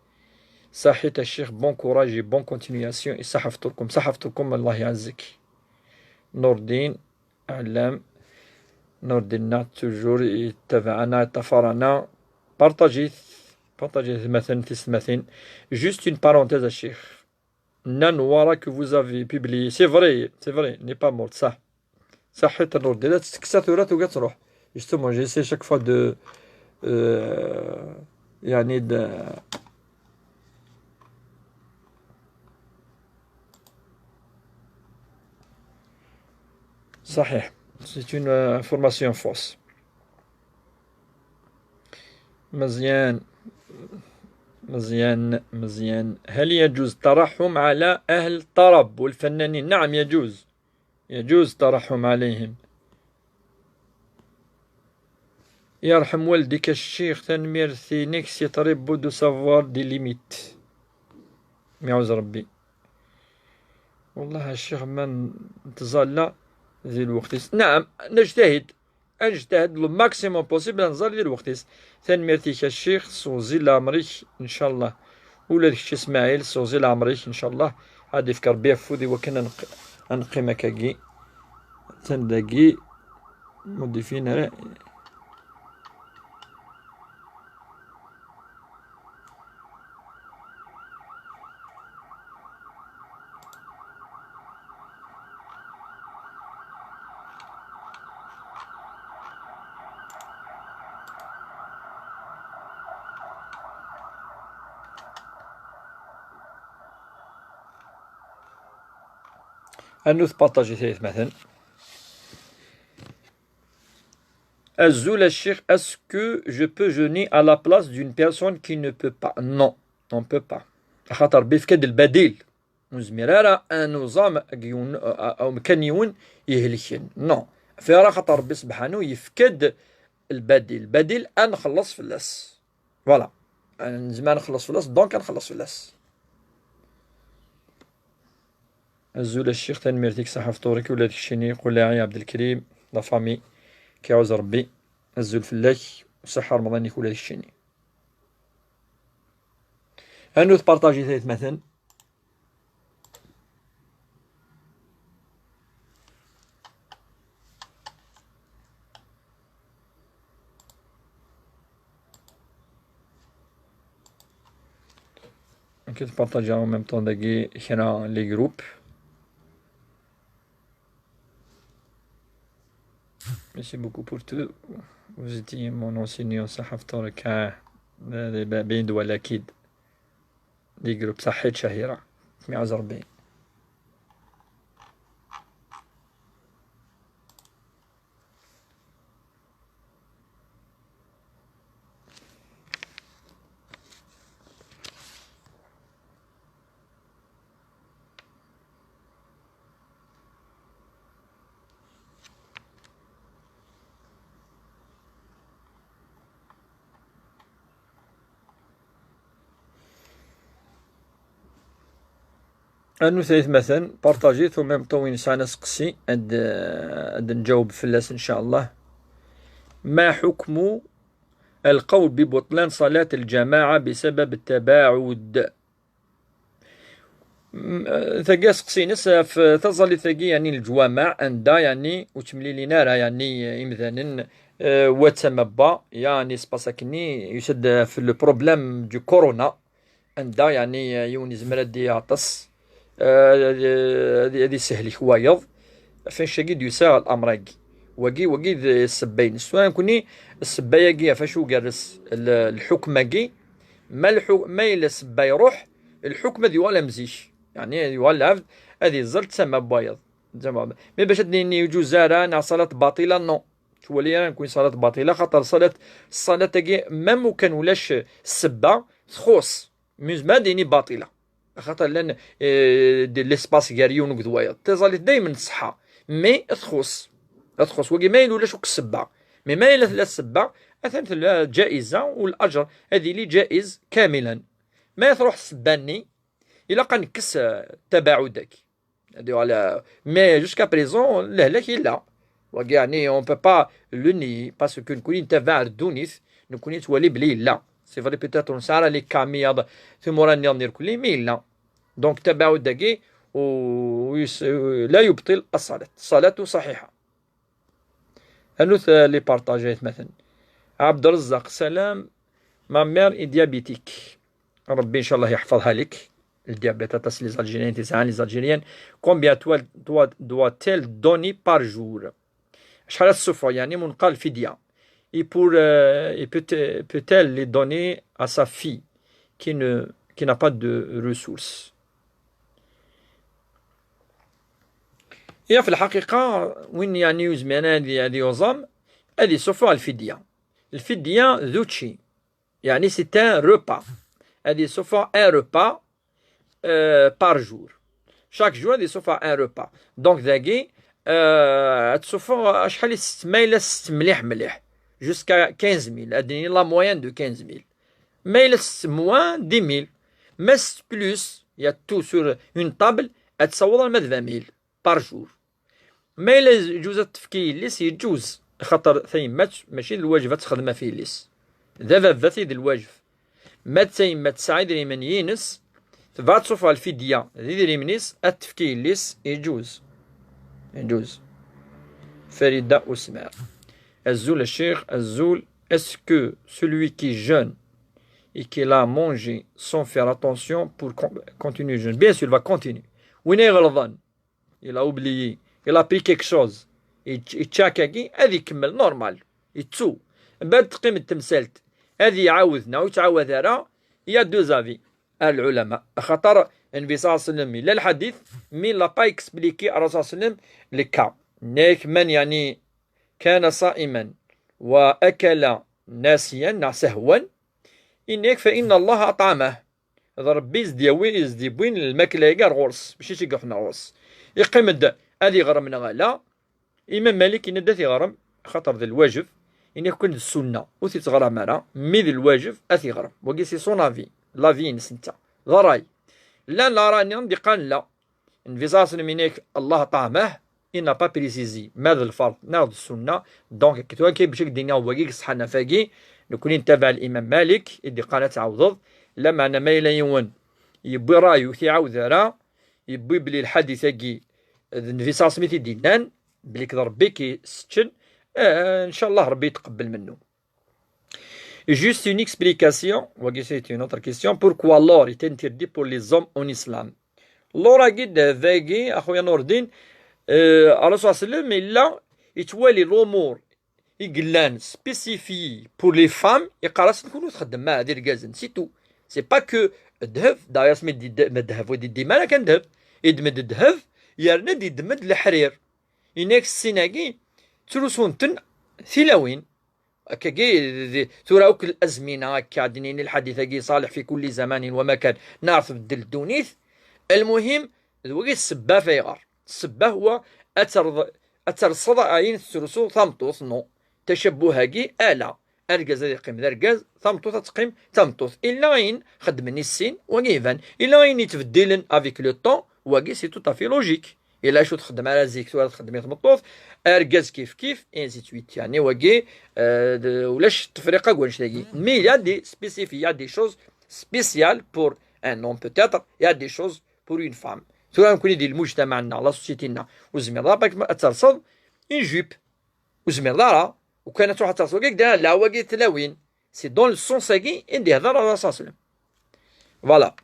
صحيت الشيخ، bon courage et bonne continuation. صحة فطوركم، صحة فطوركم، الله يعزك. نور الدين. أعلام نور الدين، toujours يتابعنا، يتفرنا. Partagez، partagez مثلا تيسمثين. Juste une parenthèse الشيخ. Nanwara que vous avez publié. C'est vrai, c'est vrai, n'est pas morte, صح. صحيت نور الدين، لا تتكسى ثورة وقت تروح. Justement, j'essaie chaque fois de, euh, يعني de صحيح. C'est une, euh, information fausse. مزيان، مزيان، مزيان. هل يجوز الترحم على أهل الطرب والفنانين؟ نعم، يجوز. يجوز الترحم عليهم. يرحم والديك الشيخ، tanemmirt-inek, c'est très beau de savoir des limites. Mi iɛuz Rebbi. والله الشيخ ما نتظلى ذي الوقت. نعم، نجتهد، نجتهد le maximum possible نظل ذي الوقت. Tanemmirt-ik الشيخ، سوزي لامريك إن شاء الله. Ula d kečč Ismaɛil, sewẓil ɛemr-ik, ncallah ad ifk Rebbi afud i wakken ad neq-, ad neqqim akkagi. Atan dagi, mudifin ara. Anu tpartajit ay atmaten. Azul a ccix, est-ce que je peux jeûner à la place d'une personne qui ne peut pas? Non, on peut pas. Axaṭer Rebbi yefka-d lbadil. Ur nezmir ara ad nuẓam deg yiwen, a, a, umkan yiwen ihelken. Non. Fi ara xaṭer Ṛebbi sebḥanu yefka-d lbadil. Lbadil ad nxelleṣ fell-as. Voilà. Nezmer ad nxelleṣ fell-as, donc ad nxelleṣ fell-as. Azul a ccix, tanemmirt-ik, ṣaḥa fṭur-ik, ula d keččini, Qulaɛi Ɛebdelkrim, la famille, k-iɛuzz Ṛebbi, azul fell-ak, ṣaḥa Remḍan-ik ula d keččini. Anu tpartajit ay atmaten. Ok, tpartaja en même temps dagi kra les groupes. Merci beaucoup pour tout. Vous étiez mon enseignant, صحة فطورك. آه، هذا ب-، بعيد ولا أكيد. Les groupes صحيت شهيرة. مية وأربعين. Anut ay atmaten, partajit, u même temps win yesɛan aseqsi ad, ad nǧaweb fell-as, ncallah. ما حكم القول ببطلان صلاة الجماعة بسبب التباعد؟ M-, tagi aseqsi-ines ɣef taẓallit-agi, yeɛni leǧwameɛ, anda, yeɛni, ur ttemlilin ara, yeɛni, imdanen, eh, wa d tama n wa, yeɛni, c'est parce que-nni, yusa-d ɣef le problème du corona, anda, yeɛni, yiwen yezmer ad d-iɛeṭṭes, eh, ad, ad, ad isellek wayeḍ, ɣef wannect-agi d-yusa lamr-agi. Wagi, wagi d ssebba-ines. Tura nekkni, ssebba-agi, ɣef acu igerrez l-, lḥukm-agi, ma lḥu-, ma yella ssebba iruḥ, lḥukm ad yuɣal am zik. Yeɛni, ad yuɣal lɛebd, ad iẓẓel d tama n wayeḍ. D tama n-, mais bac ad d-nini ur yeǧuz ara, neɣ ṣṣalat baṭila, non. Ur tettwali ara nekkni ṣṣalat baṭila, xaṭer ṣṣalat, ṣṣalat-agi, même ukan ulac ssebba, txuṣṣ. Mais nezmer ad d-nini baṭila. Axaṭer llan, eh, d-, l'espace gar yiwen akked wayeḍ. Taẓallit daymen tṣeḥḥa, mais txuṣṣ. Txuṣṣ. Wagi ma yella ulac akk ssebba. Mais ma yella tella ssebba, atan tella ǧaiza, u laǧer ad yili ǧaiz kamilan. Ma truḥ ssebba-nni, ilaq ad nekkes, eh, tabaɛud-agi. Ad yuɣal, eh, mais jusqu'à présent, lehlak yella. Wagi, yeɛni, on peut pas le nier, parce que nekkni nettabaɛ ar ddunit, nekkni nettwali belli yella. C'est vrai, peut-être, ur nesɛi ara les cas-nni, timura nniḍen irkelli, mais yella. Donc, tabaɛud-agi, u-, u-, yus-, u-, لا يبطل الصلاة. الصلاة صحيحة. Anut, euh, les partages, ay atmaten. Abderrezzaq, salam. Ma mère est diabétique. Rebbi, ncallah, yeḥfeḍha lek. Le diabète, aṭas les Algériens, tisɛa les Algériens. Combien doit, doit, doit-elle donner par jour? Acḥal ad tessufeɣ, yeɛni, ma neqqar lfidya? Et pour, euh, et peut, peut-elle les donner à sa fille qui ne, qui n'a pas de ressources? Ya, fi lḥaqiqa, win, yeɛni, yezmer ad, ad yuẓam, ad yessufeɣ lfidya. Lfidya d učči. Yeɛni, c'est un repas. Ad yessufeɣ un repas, euh, par jour. Chaque jour, ad yessufeɣ un repas. Donc, dagi, euh, ad tessufeɣ acḥal i tett, ma yella tett mliḥ mliḥ. Jusqu'à quinze mille. Ad d-nini la moyenne de quinze mille. Ma yella tett moins, dix mille. Ma tett plus, il y a tout sur une table, ad tessaweḍ arma d vingt mille par jour. Ma yella yeǧǧuz ad tefk i yelli-s, yeǧǧuz. Axaṭer tayemmat mačči d lwajeb ad texdem ɣef yelli-s. D ababat i d lwajeb. Ma d tayemmat tesɛa idrimen yines, tebɣa ad tṣufeɣ lfidya d idrimen-is, ad tefk i yelli-s, yeǧǧuz. Yeǧǧuz. Farida Ousmar. Azul a ccix, azul. Est-ce que celui qui jeûne et qu'il a mangé sans faire attention pour con-, continuer le jeûne? Bien sûr, il va continuer. Win ay iɣelḍen, il a oublié, il a pris quelque chose. Yečč-, yečča akkagi, ad ikemmel normal. Yettu. Mbeɛd teqqim-d temsalt. Ad iɛawed neɣ ur yettɛawad ara, il y a deux avis. Ar lɛulama. Axaṭer Nnbi ṣalla Llahu ɛalayhi wa sallam, yella lḥadit, mi l'a pas expliqué Ṛṛasul ṣalla Llahu ɛalayhi wa sallam, le cas. Nek man, yeɛni, kana ṣa'iman wa akala nasiyan neɣ sahwan, yenna-yak, فإن الله أطعمه. d Ṛebbi i s-d-yawi, i s-d-yewwin lmakla-agi ar ɣur-s, mačči i tt-id-yuḥen ɣur-s. Yeqqim-d ad iɣrem neɣ ala. Imam Malik yenna-d ad t-iɣrem, axaṭer d lwajeb. Yenna-k kan d ssunna, ur t-ittɣram ara, mi d lwajeb ad t-iɣrem. Wagi c'est son avis, l'avis-ines netta. D ṛṛay. Llan lara-nniḍen d-iqqaren la. Nnbi ṣalla Llahu ɛalayhi wa sallam yenna-k Allah ṭamah, il n'a pas précisé ma d lferḍ neɣ d ssunna. Donc, tura kan bac ad k-d-iniɣ wagi deg ṣṣeḥ-agi, nekkni nettabaɛ Imam Malik, i d-iqqaren ad tɛawdeḍ, lameɛna ma yella yiwen yewwi ṛṛay ur t-iɛawed ara, yewwi belli lḥadit-agi d Nnbi ṣalla Llahu ɛalayhi wa sallam i t-id-yennan, belli d Ṛebbi i k-iseččen, eh, ncallah Ṛebbi yetqebbel mennu. Juste une explication, wagi c'est une autre question, pourquoi l'or est interdit pour les hommes en islam? L'or-agi d ddheb-agi, a xuya Nurdin, euh, Ṛṛasul ṣalla Llahu ɛalayhi wa sallam yella yettwali l'umur i yellan spécifié pour les femmes, yeqqar-asen kunwi txeddmem ma d irgazen, c'est tout. C'est pas que ddheb, d'ailleurs, asmi d-, ma d ddheb ur d-yeddem ara kan ddheb, yeddem-d ddheb, yerna d-yeddem-d leḥrir. Yenna-k sin-agi ttrusun-ten tilawin. Akkagi, di, tura akk azmina akka, ad d-nini lḥadit-agi ṣaleḥ fi kulli zamanin wa makan, neɣ tbeddel ddunit. Lmuhim, d wagi ssebba f ayɣer. Ssebba huwa ad terḍ-, ad terseḍ ayen tettrusu tameṭṭut, non. Tacabbuh-agi, ala. Argaz ad yeqqim d argaz, tameṭṭut ad teqqim d tameṭṭut. Illa ayen xeddmen i sin, wagi iban. Illa ayen yettbeddilen avec le temps, wagi c'est tout à fait logique. Illa acu txeddem ara zik, tura txeddem i tmeṭṭut, argaz kif kif, et ainsi de suite. Yani wagi, euh, d-, ulac tefriqa deg wannect-agi. Mais il y a des spécifi-, il y a des choses spéciales pour un homme peut-être, il y a des choses pour une femme. Tura nekkni di lmujtamaɛ-nneɣ, la société-nneɣ, ur tezmireḍ ara ad terseḍ une jupe. Ur tezmireḍ ara. Ukan ad truḥ ad terseḍ wagi, deg la wagi tlawin. C'est dans le sens-agi i d-ihder Ṛṛasul ṣalla Llahu ɛalayhi wa sallam. Voilà.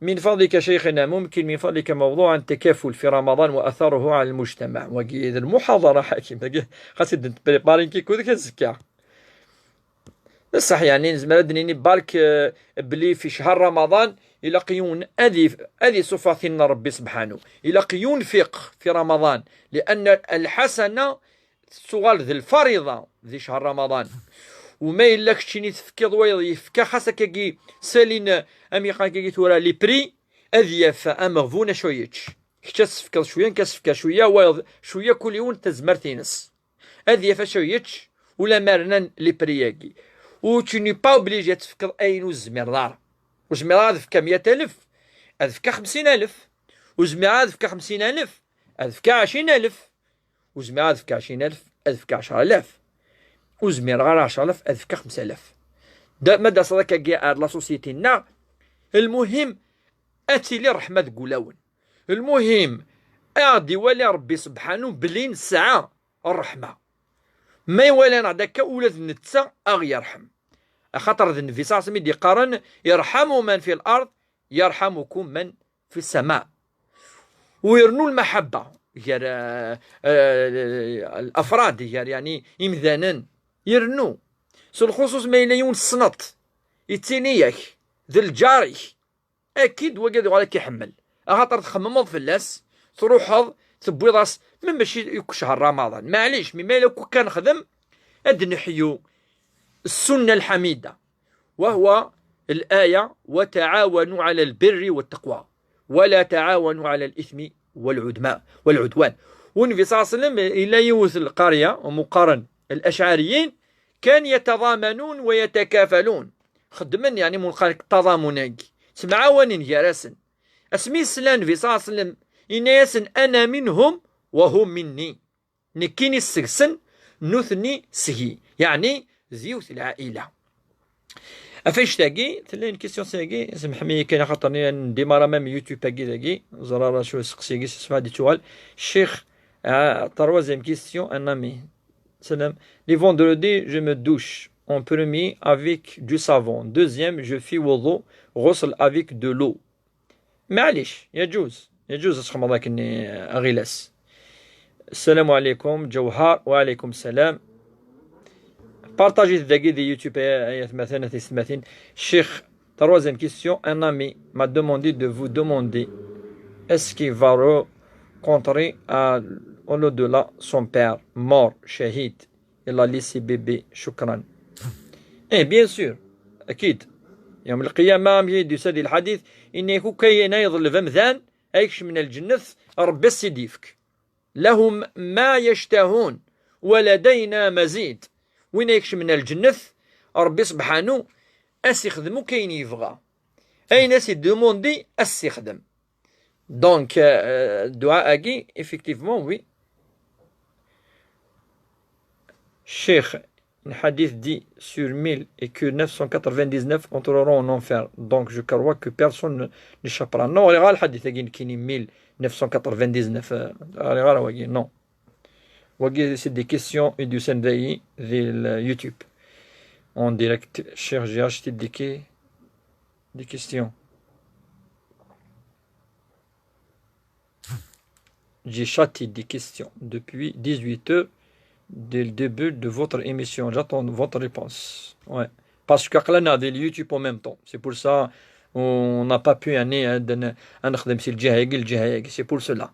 من فضلك شيخنا، ممكن من فضلك موضوع التكافل في رمضان وأثره على المجتمع؟ Wagi d lmuḥaḍara ḥakim. Dagi xas id nprépari kikud azekka. Ṣṣeḥ, yani, nezmer ad d-nini bark, eh, belli fi ccher Ramaḍan ilaq yiwen ad if-, ad isuffeɣ tin n Ṛebbi subḥanu. Ilaq yunfiq fi Ramaḍan, لأن الحسنة tettuɣal d lfariḍa di ccher Ramaḍan. U ma yella keččini tefkiḍ wayeḍ yefka, xas akkagi salin, am yeqqar akkagi tura les prix, ad yaf ameɣbun acu yečč. Kečč ad tefkeḍ cwiya, nekk ad s-fkeɣ cwiya, wayeḍ cwiya, kul yiwen tazmert-ines. Ad yaf acu yečč, ulamma rnan les prix-agi. U tu n'es pas obligé ad tefkeḍ ayen ur tezmireḍ ara. Ur zmireɣ ad fkeɣ meyya alef, ad fkeɣ xemsin alef. Ur zmireɣ ad fkeɣ xemsin alef, ad fkeɣ ɛecrin alef. Ur zmireɣ ad fkeɣ ɛecrin alef, ad fkeɣ ɛecra alaf. Ur zmireɣ ara ɛecra alaf, ad fkeɣ xemsa alaf. Da, ma d-taseḍ akkagi ar la société-nneɣ, lmuhim ad tili ṛṛeḥma deg wulawen. Lmuhim, ad ɣ-d-iwali Ṛebbi subḥanu belli nesɛa ṛṛeḥma. Ma iwala-aɣ-d akka, ula d netta a ɣ-yerḥem. Axaṭer d Nnbi ṣalla Llahu ɛalayhi wa sallam i d-yeqqaren: ارحموا من في الأرض يرحمكم من في السماء. U yernu lmaḥabba gar, eh, eh, lafrad, gar, yani, imdanen. Yernu s lxuṣuṣ ma yella yiwen tessneḍ, yettini-yak d lǧar-ik, akid wagi ad yuɣal ad k-iḥemmel. Axaṭer txemmemeḍ fell-as, truḥeḍ, tewwiḍ-as, même mačči yakk ccher Ramaḍan. Maɛlic, mi ma yella akk akka nexdem, ad d-neḥyu السنة الحميدة، وهو الآية: وتعاونوا على البر والتقوى ولا تعاونوا على الإثم والعدما-، والعدوان. U Nnbi ṣalla Llahu ɛalayhi wa sallam, yella yiwet lqerya, umi qqaren الأشعريين, كان يتضامنون ويتكافلون. Xeddmen, yani, mu nqal ttaḍamun-agi. Ttemɛawanen gar-asen. Asmi yesla Nnbi ṣalla Llahu ɛalayhi wa sallam, yenna-yasen: أنا منهم وهم مني. Nekkini seg-sen, nutni seg-i. Yani, d yiwet lɛaila. Ɣef annect-agi, tella une question-agi, semḥem-iyi kan axaṭer-nni ndima ara même YouTube-agi dagi, ẓer ara acu aseqsi-agi, s ssmaḥ ad d-ittuɣal. Ccix, ah, troisième question, un ami. Salam. Les vendredis, je me douche en premier avec du savon. Deuxième, je fais wudu, ghusl avec de l'eau. Maɛlic, يجوز، يجوز ad txedmeḍ akken, a Ɣilas. السلام عليكم جوهر. وعليكم السلام. Partagez-t dagi di YouTube, ay, ay atmaten, a tiyessetmatin. Ccix, troisième question, un ami m'a demandé de vous demander est-ce qu'il va rencontrer à, au-delà son père, mort, shahid, il a laissé bébé, شكرا. Eh, bien sûr, أكيد. Yawm lqiyama, am i d-yusa di lḥadit, inna-yak akk ayen ay yeḍleb amdan, ay ikecmen ar lǧennet, Ṛebbi ad s-id-yefk. Lahum ma yectahun, wa ladayna mazid. Win ay ikecmen ar lǧennet, Ṛebbi subḥanu, ad s-ixdem akk ayen yebɣa. Ayen as-idumundi, ad s-ixdem. Donc, euh, dua-agi, effectivement, oui. Cheikh, un hadith dit sur mille et que neuf cent quatre-vingt-dix-neuf entreront en enfer. Donc, je crois que personne ne- n'échappera. Non, ɣriɣ le hadith-agi nekkini mille neuf cent quatre-vingt-dix-neuf. Euh, ɣriɣ wagi, non. Wagi, c'est des questions et du Sendai, de YouTube. En direct, Cheikh, j'ai acheté des, que- des questions. J'ai chaté des questions depuis dix-huit heures dès le début de votre émission. J'attends votre réponse. Ouais. Parce que aql-aneɣ di YouTube en même temps. C'est pour ça on n'a pas pu, يعني, ad n- ad nexdem si lǧiha-agi, lǧiha-agi. C'est pour cela.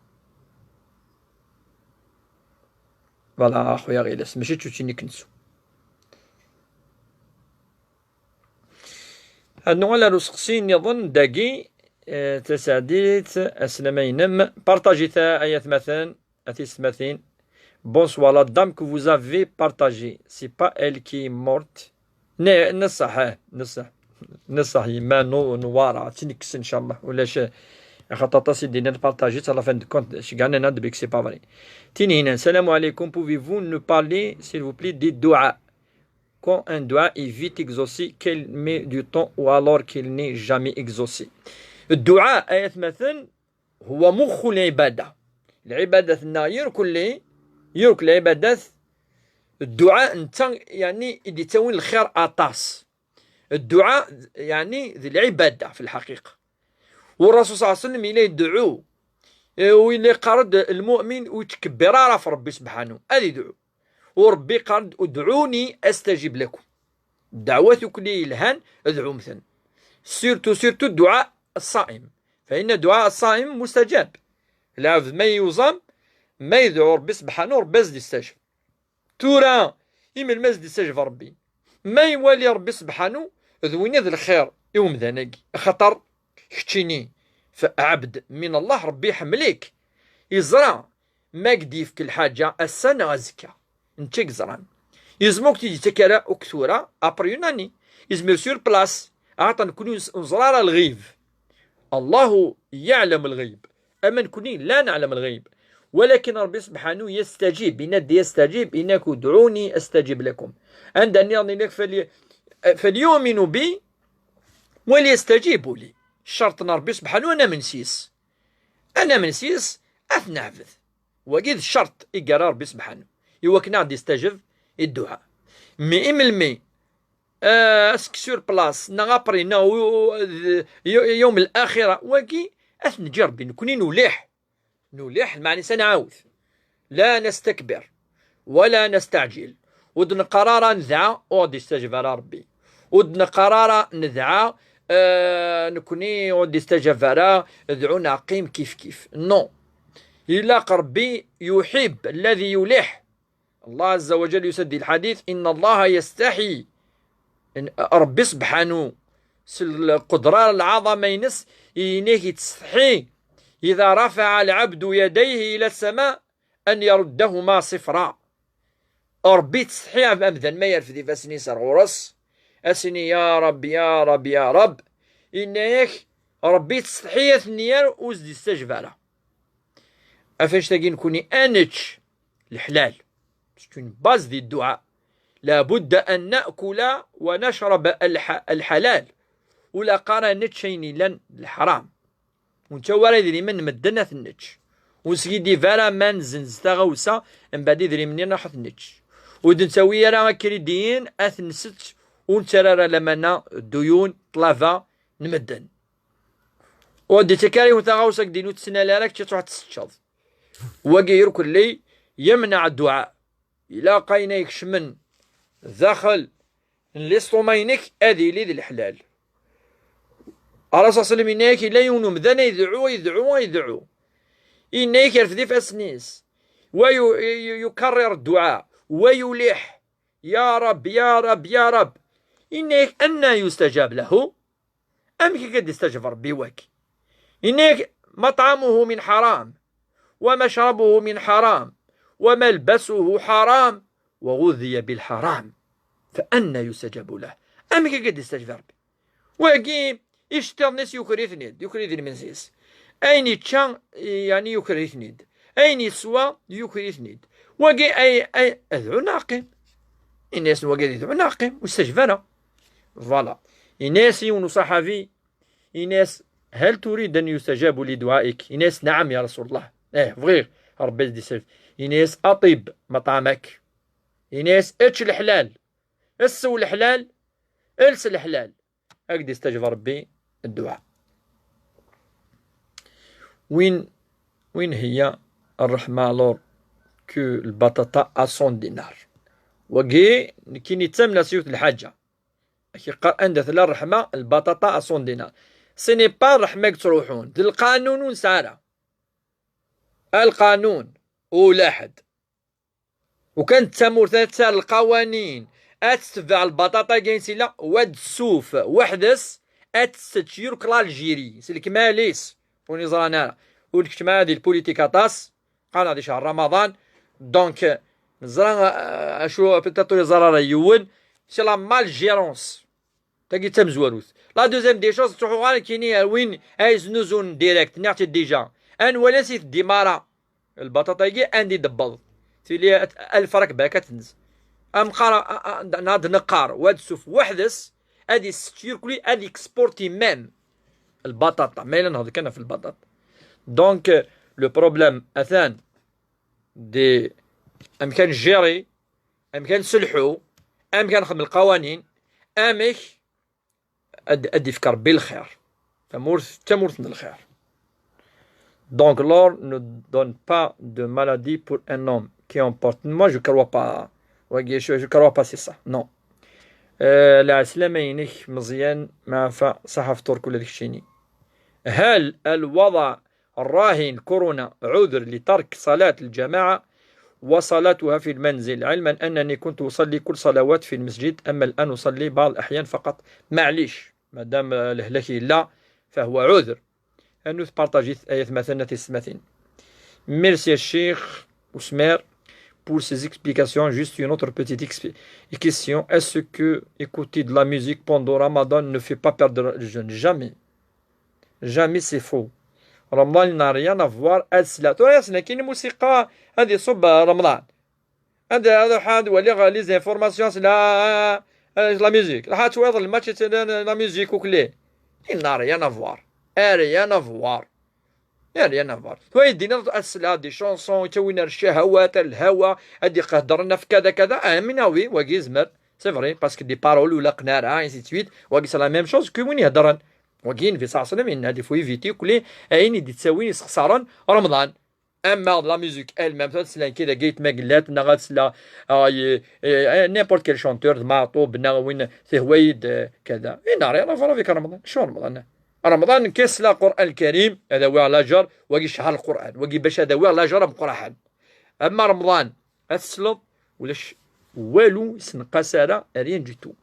Voilà, a xuya Ɣilas, mačči d tuččini kensu. Ad nuɣal ar useqsi nniḍen dagi, eh, tasaɛdit, aslama-inem. Partagez-it, ay atmaten, a tiyessetmatin. Bonsoir, la dame que vous avez partagée, c'est pas elle qui est morte? Ne, neṣṣeḥ, eh, neṣṣeḥ. Neṣṣeḥ, yemma Nu-, Nuwara, ad tt-nekkes, inchallah. Ulac, eh, axaṭer aṭas i d-yennan partagez-it, à la fin de compte, cegɛen-aneɣ-d belli c'est pas vrai. Tinhinan, salam alaikum, pouvez-vous nous parler, s'il vous plaît, des du'a? Quand un dua est vite exaucé, qu'il met du temps ou alors qu'il n'est jamais exaucé. Dua, ay atmaten, huwa muxxu lɛibada. Lɛibadat-nneɣ irkelli, irkel lɛibadat, dua netta, yeɛni, i d-ittawin lxir aṭas. Dua, yeɛni, d lɛibada, fi lḥaqiqa. U Rasul ṣalla Llahu ɛalayhi wa sallam yella yedɛu, eh, u yella yeqqar-d lmu'min ur yettkebbir ara ɣef Ṛebbi subḥanu, ad idɛu. U Ṛebbi yeqqar-d, "Udɛuni astajib lakum." Ddeɛwat akk-nni yelhan, dɛumt-ten. Surtout, surtout dua ṣṣaim. Fa inna dua ṣṣaim mustajab. Lɛebd ma yuẓam, ma yedɛu Ṛebbi subḥanu, Ṛebbi ad s-d-istajeb. Tura, i melmi ad s-d-istajeb Ṛebbi? Ma iwali Ṛebbi subḥanu, d win i d lxir i umdan-agi. Axaṭer keččini, f-, ɛebd min Allah, Ṛebbi iḥemmel-ik. Iẓra ma k-d-yefk lḥaǧa ass-a neɣ azekka. Netta i yeẓran. Yezmer ur k-t-id-yettak ara akk tura, après une année. Yezmer sur place. Axaṭer nekkni ur neẓra ara lɣib. Allahu yeɛlem lɣib. Ama nekkni la neɛlem lɣib. Walakin Ṛebbi subḥanu yastajib. Yenna-d yastajib, yenna-k udɛuni astajib lakum. Anda nniḍen yenna-k fal-, falyuminu bi, walyastajibu li. Ccerṭ n Ṛebbi subḥanu ad namen s-yes. Ad namen s-yes, ad t-neɛbed. Wagi d ccerṭ i yerra Ṛebbi subḥanu, i wakken ad ɣ-d-istajeb i dduɛa. Mi imelmi, ah, ass-a sur place, neɣ après, neɣ u-, u-, d-, y-, yawm l-axira, wagi ad t-neǧǧ Ṛebbi, nekkni nuliḥ. Nuliḥ, lmeɛna-s ad nɛawed. La nastakbir, wala nastaɛǧil. Ur d-neqqar ara nedɛa, ur ɣ-d-istajeb ara Ṛebbi. Ur d-neqqar ara nedɛa, eh, nekkni ur d-istajab ara, dɛu neɣ qqim kif kif. Non. Ilaq Ṛebbi yuḥib alladhi yuliḥ. Allah Azza wa Jal yusa-d di lḥadit, "Inna Allaha yastaḥi." N-, Ṛebbi subḥanu, s lqudra, lɛaḍama-ines, yenna-k yettsetḥi. "Idha rafa'a al-abdu yadayhi ila as-sama, an yaruddahuma sifra." Ṛebbi yettsetḥi ɣef amdan ma yerfed ifassen-is ar ɣur-s, a s-ini, "Ya Rab, ya Rab, ya Rab." Yenna-yak, Ṛebbi yettsetḥi ad ten-yerr ur s-d-istajeb ara. Ɣef annect-agi nekkni ad nečč leḥlal. C'est une base di dduɛa. La budda an na'kula wa nacrab al-ha-, al-halal. Ur ilaq ara ad nečč ayen yellan d leḥram. Ur nettawi ara idrimen n medden ad ten-nečč. Ur neskiddib ara ma nzenz taɣawsa, mbeɛd idrimen-nni ad ten-nečč. Ur d-nettawi ara akridiyen ad ten-nsett, ur nettarra ara lamana, dduyun, ṭṭlaba n medden. Ur d-ittak ara yiwen taɣawsa deg din ur tt-tnal ara, kečč ad truḥ ad tt-teččeḍ. Wagi irkelli yemneɛ dduɛa. Ilaq ayen ay ikecmen daxel n l'estomac-inek ad yili d leḥlal. Ṛṛasul ṣalla Llahu ɛalayhi wa sallam yenna-yak, yella yiwen umdan ay yedɛu, ay yedɛu, ay yedɛu. Yenna-yak yerfed ifassen-is. Wa yu-, yu-, yukarrir dduɛa. Wa yuliḥ. Ya Rab, ya Rab, ya Rab. Yenna-yak, anna yustajab lahu? Amek i k-id-istajeb Ṛebbi waki? Yenna-yak: مطعمه من حرام، ومشربه من حرام، وملبسه حرام، وغذي بالحرام، فأنى يستجاب له. Amek i k-id-istajeb Ṛebbi? Wagi, iceṭṭiḍen-is yuker-iten-id, yuker-id lmens-is. Ayen yečča, yeɛni yuker-iten-id. Ayen yeswa, yuker-iten-id. Wagi, ay, ay, ad dɛun neɣ qqim. Yenna-yasen wagi ad dɛun neɣ qqim, ur stajeb ara. Voilà. Yenna-yas yiwen uṣaḥabi, yenna-yas: هل تريد أن يستجاب لدعائك؟ Yenna-yas: نعم يا رسول الله. Eh, bɣiɣ Ṛebbi ad d-istajeb. Yenna-yas: أطب مطعمك. Yenna-yas: ečč leḥlal, ssew leḥlal, els leḥlal. Ad k-d-istajeb Ṛebbi dduɛa. Win, win هي الرحمة alors que البطاطا à cent dinars. Wagi, nekkini ttamneɣ s yiwet n lḥaǧa. Ak-iqqar anda tella ṛṛeḥma, lbaṭaṭa à cent dinars. Ce n'est pas ṛṛeḥma i yettruḥun, d lqanun ur nesɛi ara. Alqanun, ulaḥed. Ukan d tamurt ad tesɛa lqawanin, ad tetbeɛ lbaṭaṭa-agi i s-yella, wa d ssuf weḥd-s, ad tessečč yurk l'Algérie, s lekmal-is, ur neẓran ara. Ur d-keččem ara di lpulitik aṭas, qqaren-aɣ di cehṛ Ramaḍan, donc, neẓra, euh, acu, peut-être ur yeẓra ara yiwen, c'est la malgérance. Tagi d tamezwarut. La deuxième des choses, ttruḥuɣ ara kini ar win ay yeznuzun direct, nniɣ-tt-id déjà. Ad nwali ansi teddi mara lbaṭaṭa-agi, anda i d-tewweḍ. Tili alef frank bakat-nnes. Amqar, a, a, a, ad neqqar, wa d ssuf weḥd-s, ad yessečč yirkuli, ad yexporti même lbaṭaṭa. Ma yella nehḍer kan ɣef lbaṭaṭa. Donc, euh, le problème, atan, di amek ad nejjiri, amek ad nselḥu, amek ad nexdem lqawanin, amek ad, ad d-ifk Ṛebbi lxir. Tamurt, d tamurt n lxir. Donc, l'or ne donne pas de maladie pour un homme qui en porte. Moi, je crois pas. Wagi, je, je crois pas, c'est ça. Non. Euh, lɛeslama-inek, Meẓyan, maɛfa, ṣaḥa fṭur kul ad keččini. هل الوضع الراهن كورونا عذر لترك صلاة الجماعة وصلاتها في المنزل، علما أنني كنت أصلي كل صلوات في المسجد، أما الآن أصلي بعض الأحيان فقط. معليش، مادام الهلاك لا، فهو عذر. أنو تبارطاجيت آيات مثلا تسمتين. Merci الشيخ أسمير pour ces explications. Juste une autre petite exp- question. Est-ce que écouter de la musique pendant Ramadan ne fait pas perdre le jeûne? Jamais. Jamais, c'est faux. Ramadan n'a rien à voir. Ad sla. Tura yas-, nekkini musiqa ad iṣubb Ramadan. Ad, ad ruḥeɣ ad waliɣ les informations, la, la musique. Raḥ ad twayeḍ lmatch, la musique ukli. Il n'a rien à voir. Rien à voir. Rien à voir. Tura ad d-tiniḍ ad sla des chansons, yettawin ar ccahawat, ar lhawa, ad iqehdren af kada kada. Ah, mais oui, wagi yezmer. C'est vrai, parce que des paroles ur laqen ara, ainsi de suite. Wagi c'est la même chose que win iheddren. Wagi, Nnbi ṣalla Llahu ɛalayhi wa sallam yenna-d, il faut éviter ukli ayen i d-ittawin, isexsaren Remḍan. Ama d la musique elle-même, ad tesla nekki dagi i tmagellat, neɣ ad tesla, ah, i, i, n'importe quel chanteur, d Maɛṭub, neɣ win tehwa-yi-d, eh, kada. Il n'a rien à voir avec Remḍan. Acu Remḍan? Remḍan, nekki ad sleɣ Lqur'an Lkarim, ad awiɣ lajer, wagi cehher Lqur'an, wagi bac ad awiɣ lajer ameqqran. Ama Remḍan, ad tesleḍ, ulac walu yessenqas ara, rien du tout.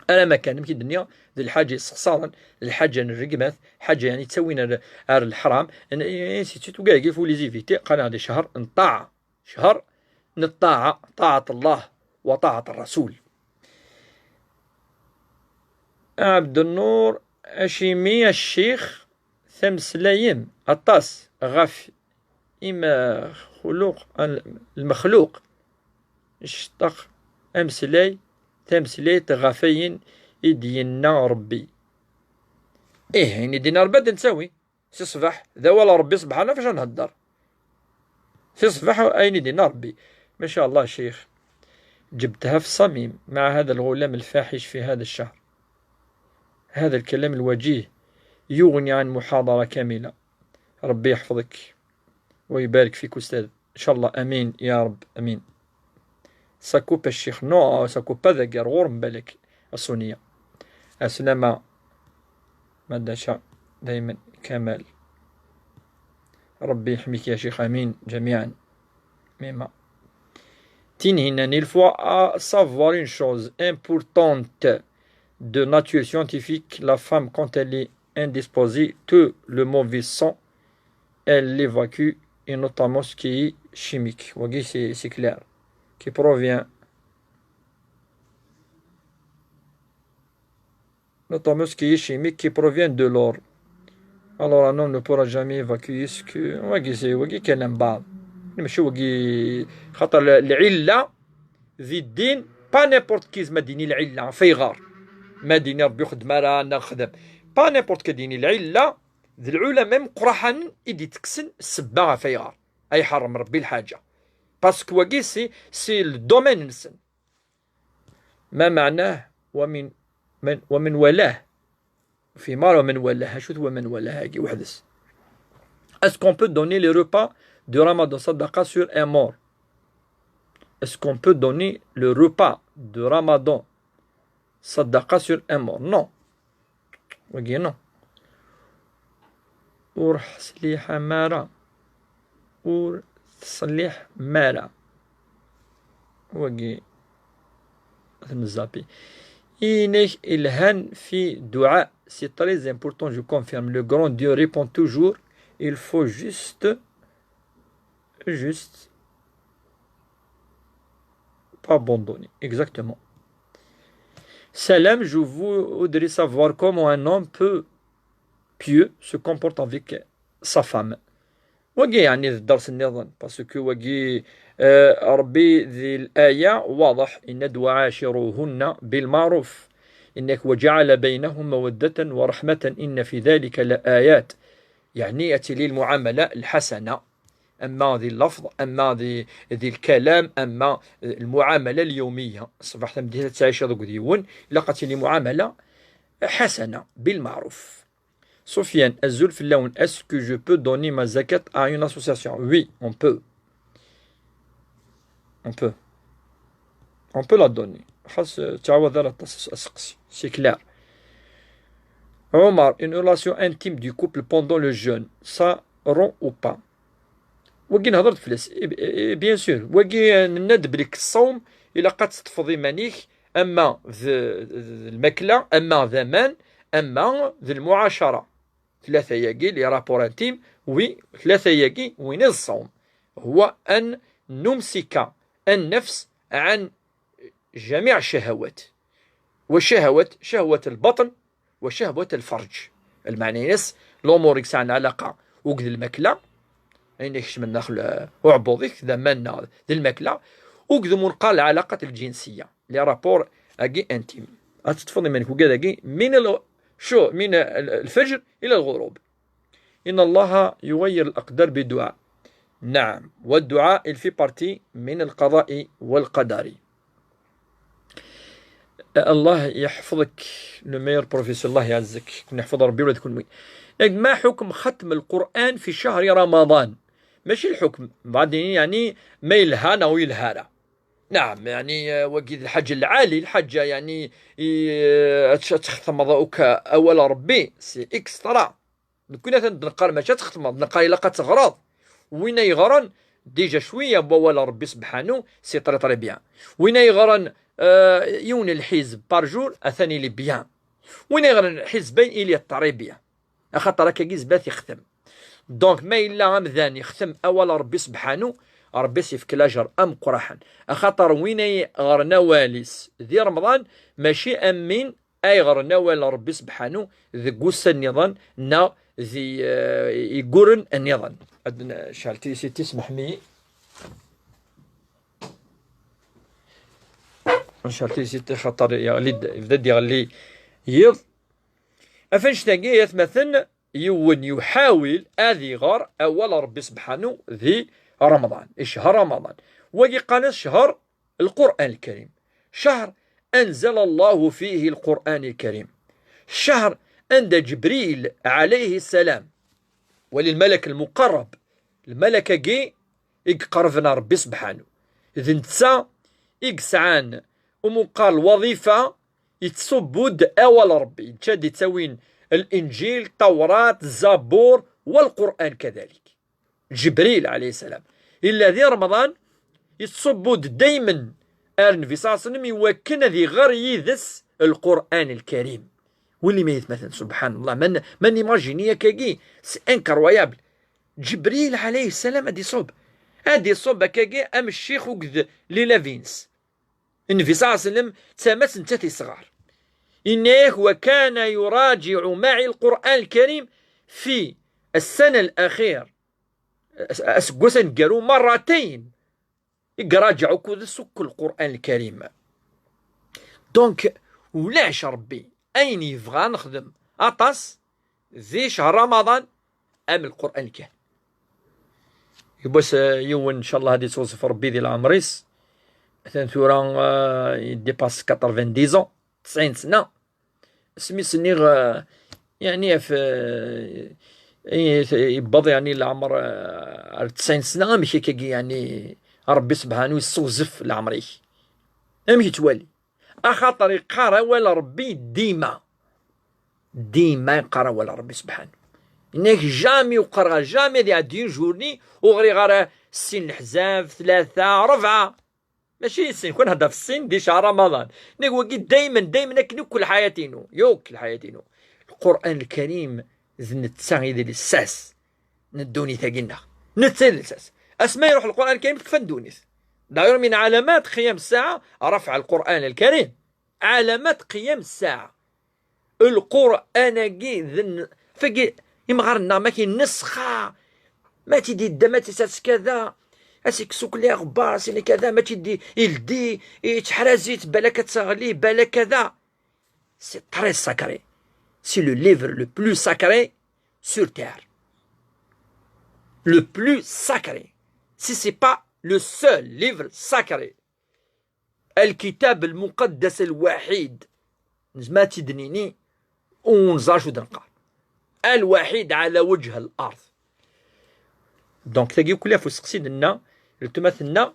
Alamma kan, amek i d-nniɣ, d lḥaǧa yessexṣaren, d lḥaǧa n rregmat, ḥaǧa yeɛni yettawin ar, ar leḥram, n-, ainsi de suite, ugar-agi, il faut les éviter, qqaren-aɣ di ccher n ṭṭaɛa, ccher n ṭṭaɛa, ṭaɛa n Llah wa ṭaɛa n Rrasul. Ɛebdennur, acimi a ccix temmeslay aṭas ɣef imexluq, lmexluq, cṭeq ameslay, tameslayt ɣef ayen i d-yenna Rebbi. Ih, ayen i d-yenna Rebbi ad d-nettawi. Si ṣṣbeḥ, d awal n Rebbi subḥana fac ad nhedder. Si ṣṣbeḥ ayen i d-yenna Rebbi. ما شاء الله شيخ. جبتها في الصميم مع هذا الغلام الفاحش في هذا الشهر. هذا الكلام الوجيه يغني عن محاضرة كاملة. ربي يحفظك ويبارك فيك أستاذ. إن شاء الله. آمين يا رب. آمين. Ça coupe الشيخ. Non, ça coupe pas ذاك غور مبالك. الصونية. السلامة. ما داشا. دايما كمال. ربي يحميك يا شيخ، آمين جميعا. ميما. Tinhinan, il faut, ah, savoir une chose importante. de nature scientifique, la femme, quand elle est indisposée, tout le mauvais sang, elle l'évacue, et notamment ce qui est chimique. Wagi, c'est, c'est clair. Qui provient, notamment ce qui est chimique, qui provient de l'or. Alors, un homme ne pourra jamais évacuer ce que, wagi, c'est, wagi, كلام بعض. ماشي wagi, خاطر ال-, العلة ذي الدين, pas n'importe qui زعما ديني العلة, فيغار. ما ديني ربي يخدم أنا نخدم. Pas n'importe qui ديني العلة, ذي العلماء مقرحن إدي تكسن السبة فيغار. أي حرم ربي الحاجة. Parce que wagi, c'est, c'est le domaine نسن. ما معناه ومن، من، ومن ولاه؟ في مار ومن ولاه، شو هو من ولاه هاكي وحدس؟ Est-ce qu'on peut donner les repas de Ramadan صدقة sur un mort? Est-ce qu'on peut donner le repas de Ramadan صدقة sur un mort? Non. Wagi, non. Ur ḥsliḥ mara. Ur ḥsliḥ mara. Wagi, ad t-nezzapi. Inek ilhan fi du'a, c'est très important, je confirme. Le grand Dieu répond toujours. Il faut juste, juste pas abandonner. Exactement. Salam, je voudrais savoir comment un homme peut, pieux, se comporte avec sa femme. Wagi, يعني, d dders nniḍen, parce que wagi, euh, Rabbi di l'aya واضح, إن وعاشروهن بالمعروف. إنك وجعل بينهم مودة ورحمة إن في ذلك لآيات. يعني, ad tili lmuɛamala lḥasana. Ama di llafḍ, ama di, di lkalam, ama, eh, lmuɛamala lyumiyya. Ṣṣbeḥ tameddit ad tɛiceḍ akked yiwen, ilaq ad tili muɛamala ḥasana, bilmeɛruf. Sofiane, azul fell-awen. Est-ce que je peux donner ma zakat à une association? Oui, on peut. On peut. On peut la donner. Xas, eh, ttɛawad ara aṭas aseqsi. C'est clair. Omar, une relation intime du couple pendant le jeûne, ça rend ou pas? Wagi nhedṛ-d fell-as. Eh, eh, bien sûr. Wagi, eh, nenna-d belli deg ṣṣawm ilaq ad teṭṭfeḍ iman-ik, ama d, d lmakla, ama d aman, ama d lmuɛacara. Tlata-yagi, les rapports intimes, oui, tlata-yagi, win i d ṣṣawm. هو أن نمسك النفس عن جميع الشهوات. والشهوات، شهوة البطن وشهوة الفرج. Lmeɛna-ines, lumuṛ i yesɛan ɛlaqa akked lmakla, ayen ikecmen daxel, eh, uɛebbuḍ-ik, d aman neɣ d lmakla, akked umunqar lɛalaqat lǧinsiya, les rapports-agi intimes. Ad teṭṭfeḍ iman-ik ugad-agi, min l-, شو، من ال-، الفجر إلى الغروب. إن الله يغير الأقدار بالدعاء. نعم، والدعاء il fait partie من القضاء والقدر. الله يحفظك، le meilleur professeur، الله يعزك، كون يحفظ ربي ولاد كل وين. ما حكم ختم القرآن في شهر رمضان؟ ماشي الحكم، بعدين يعني ما يلهانا ويلهارا. نعم، يعني، آه، وقيد الحج العالي، الحاجة يعني، آه، تش-، تختم ضوءك أول ربي، c'est extra. نكون أثناً نقار ماشي تختم، نقار إلا قد تغرض. وين يغرن، déjà شوية بوال ربي سبحانه، c'est très très bien. وين يغرن، آه، يون الحزب par jour، أثاني لي bien. وين يغرن حزبين إلي très bien. أخاطر هكا كيزبات يختم. Donc ما إلا غمذان يختم أول ربي سبحانه، ربي سيفك الأجر أم قرحا. أخاطر وين يغرن واليس ذي رمضان، ماشي أمين أيغر نوال ربي سبحانه ذي قوسا النظام نا ذي، آه، يقرن النظام. أدنى شالتي سيتي سمحني. شالتي سيتي خاطر يغلي د-، يبدا يغلي يض. أفنش تاقي يثمثن يون يحاول أذي غار أول ربي سبحانه ذي رمضان، الشهر رمضان. وقي قال الشهر القرآن الكريم، شهر أنزل الله فيه القرآن الكريم، شهر عند جبريل عليه السلام وللملك المقرب، الملك كي يقربنا ربي سبحانه، ذنتسا يقسعان ومقال وظيفة يتصبد أول ربي، تشاد يتسوين الإنجيل، التوراة، الزبور والقرآن كذلك. جبريل عليه السلام. إلا ذي رمضان يتصبد دايمًا آل النبي صلى الله عليه وسلم يوكن ذي غير يدس القرآن الكريم. Wali ma yetmaten, سبحان الله, ma n-, ma nimajini akkagi, c'est incroyable. Ǧebril alayhi ssalam ad iṣub. Ad iṣub akkagi am ccix akked lilab-ines. Nnbi صلى الله عليه وسلم d tama-s nettat isɣar. Yenna-yak: وكان يراجع معي القرآن الكريم في السنة الأخير. As-, aseggas aneggaru مرتين. I yeraǧeɛ ukud s ukk Lqur'an Lkarim. Donc, ulac Rebbi ayen yebɣa ad nexdem aṭas di ccher Ramaḍan am Lqur'an Lkarim. Yiwwas, eh, yiwen, ncallah, ad ittuẓẓef Rebbi di leɛmer-is. Atan tura, eh, yeddipass quatre-vingt-dix ans, tesɛin sna. Asmi s-nniɣ, eh, yeɛni ɣef, eh, i-, yewweḍ yeɛni leɛmer, eh, ar tesɛin sna, amek akkagi yeɛni Rebbi sebḥanu yesseɣzef leɛmer-ik? Amek yettwali? Axaṭer yeqqar awal Rebbi dima. Dima yeqqar awal Rebbi sebḥanu. Yenna-k: jamais ur qqareɣ, jamais ad iɛeddi un jour-nni ur ɣriɣ ara sin leḥzab, tlata, rebɛa. Mačči sin, kwan hedder ɣef sin di ccher Ramaḍan. Nnig wagi daymen, daymen akken akk lḥayat-inu. Yakk lḥayat-inu. Lqur'an Lkarim d netta i d lsas n ddunit-agi-nneɣ. Netta i d lsas. Asma iruḥ Lqur'an Lkarim, tekfa ddunit. D'ailleurs, من علامات قيام الساعة رفع القرآن الكريم. علامات قيام الساعة. Lqur'an-agi d n-, fagi, imɣaren-nneɣ ma k-, nesxa, ma tt-id-idda, ma tt-isers kada, ad s-ikkes ukk liɣbar, sini kada, ma tt-id-, ildi, yettḥraz-itt, balak ad teɣli, balak kada. C'est très sacré. C'est le livre le plus sacré sur terre. Le plus sacré. Si c'est pas le seul livre sacré. الكتاب المقدس الوحيد. Nezmer ad tt-id-nini, ur neẓri acu d-neqqar. الوحيد على وجه الأرض. Donc, tagi akk ɣef useqsi d-nna, letma tenna,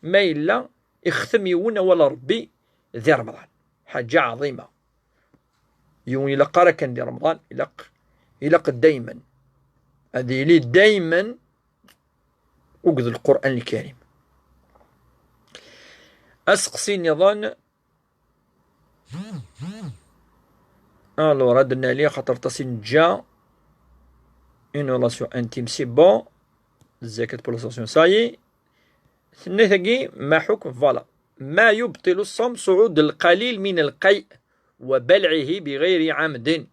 ma yella ixtem yiwen awal Rebbi di Remḍan. حاجة عظيمة. Yiwen ilaq ara kan di Remḍan, ilaq, ilaq daymen. Ad yili daymen akked Lqur'an Lkarim. Aseqsi nniḍen. Alors, ad nali, xaṭer aṭas i neǧǧa. Une relation intime, c'est bon. Zakat pour l'association, ça y est. Tenna tagi, ma حكم, voilà. ما يبطل الصوم صعود القليل من القيء وبلعه بغير عمد،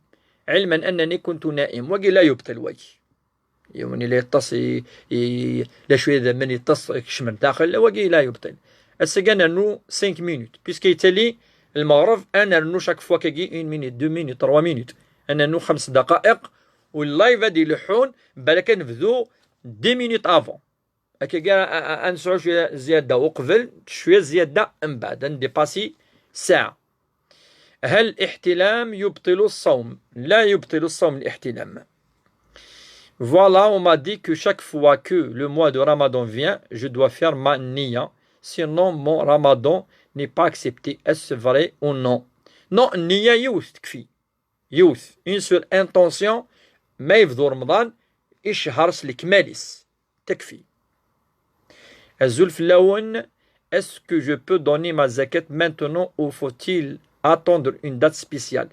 علما أنني كنت نائم. Wagi la يبطل wagi. Yiwen ila yeṭṭes, i, i, la cwiya d aman yeṭṭes, kecmen daxel, wagi la يبطل. Ass-agi ad nernu cinq minutes, puisque yettali lmeɣreb, ad nernu chaque fois kagi une minute, deux minutes, trois minutes. Ad nernu xems daqa'iq, u live ad ileḥḥun, balak ad nebdu dix minutes avant. Akkagi a, a, a, ad nesɛu cwiya zzyada uqbel, cwiya zzyada mbeɛd, ad ndipasi ssaɛa. هل الاحتلام يبطل الصوم؟ لا يبطل الصوم الاحتلام. Voilà, on m'a dit que chaque fois que le mois de Ramadan vient, je dois faire ma niya. Sinon, mon Ramadan n'est pas accepté. Est-ce vrai ou non? Non, niya yiwet tekfi. Yiwet, une seule intention, ma yebdu Remḍan, icehher s lekmal-is. Tekfi. Azul fell-awen, est-ce que je peux donner ma zakat maintenant ou faut-il attendre une date spéciale?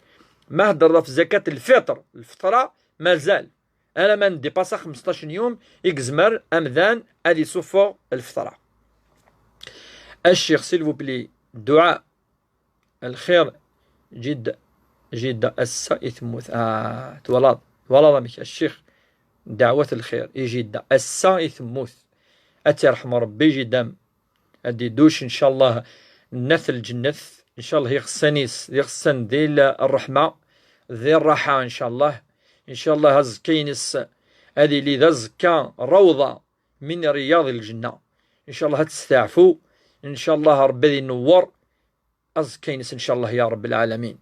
Ma heddreḍ ɣef zakat lfitr, lfeṭra, mazal. Alamma ndipasa xmesṭac n yum, i yezmer amdan ad isuffeɣ lfeṭra. A ccix, s'il vous plaît, dduɛa. Lxir, jidda, jidda ass-a i temmut. Ah, twalaḍ, twalaḍ amek, a ccix, ddeɛwat lxir i jidda ass-a i temmut. Ad tt-irḥem Rebbi, jidda-m. Ad d-iduc, ncallah, nnat lǧennet, ncallah, iɣessan-is, d iɣessan di l-, ṛṛeḥma, di ṛṛaḥa, ncallah. Ncallah, aẓekka-ines ad yili d aẓekka rawḍa min riyad lǧenna. Ncallah, ad testeɛfu, ncallah, Rebbi ad inewwer, aẓekka-ines, ncallah, ya Rabbel Ɛalamin.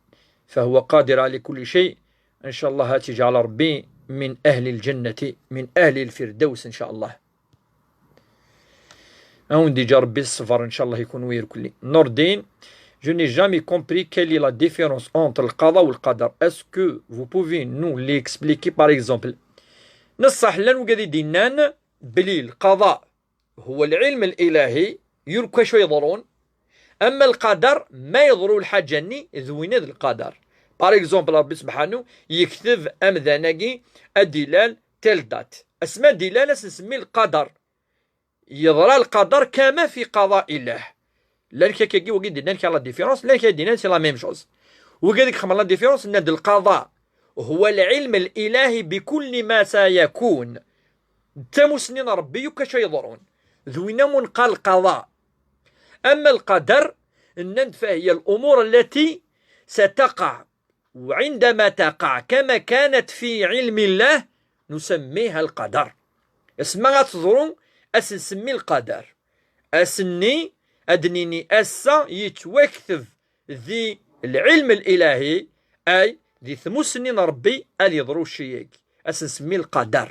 فهو قادر على كل شيء. Ncallah, ad tt-iǧɛel Rebbi من أهل الجنة، من أهل الفردوس، ncallah. Ad wen-d-iǧǧ Rebbi ṣṣber, ncallah, i kunwi irkelli. Nordin, je n'ai jamais compris quelle est la différence entre القضاء والقدر. Est-ce que vous pouvez nous l'expliquer, par exemple? Neṣṣaḥ, llan wigad i d-innan belli lqaḍa هو العلم الإلهي, yur acu yeḍrun, Ama lqadar, ma yeḍru lḥaǧa-nni, d winna d lqadar. Par exemple, Ṛebbi subḥanu yekteb amdan-agi ad d-ilal telle date. Asmi ad d-ilal, ad s-nsemmi lqadar. Yeḍra lqadar kama fi qada illah. Llan kra akkagi, wagi d-nnan kra la différence, llan kra d-nnan c'est la même chose. Wagi ad ixemmer la différence, nnan-d lqada huwa lɛilm lilahi bikulli ma sayakun. D tamussni n Ṛebbi yakk acu yeḍrun. D winna mu neqqar lqada. Ama lqadar, nnan-d fahiya lumur allati sataqa, وعندما تقع كما كانت في علم الله نسميها القدر. Asmi ad teḍru, ad s-nsemmi lqadar. Ass-nni, ad d-nini ass-a yettwakteb di lɛilm lilahi, ay di tmussni n Ṛebbi ad yeḍru cci-agi. Ad s-nsemmi lqadar.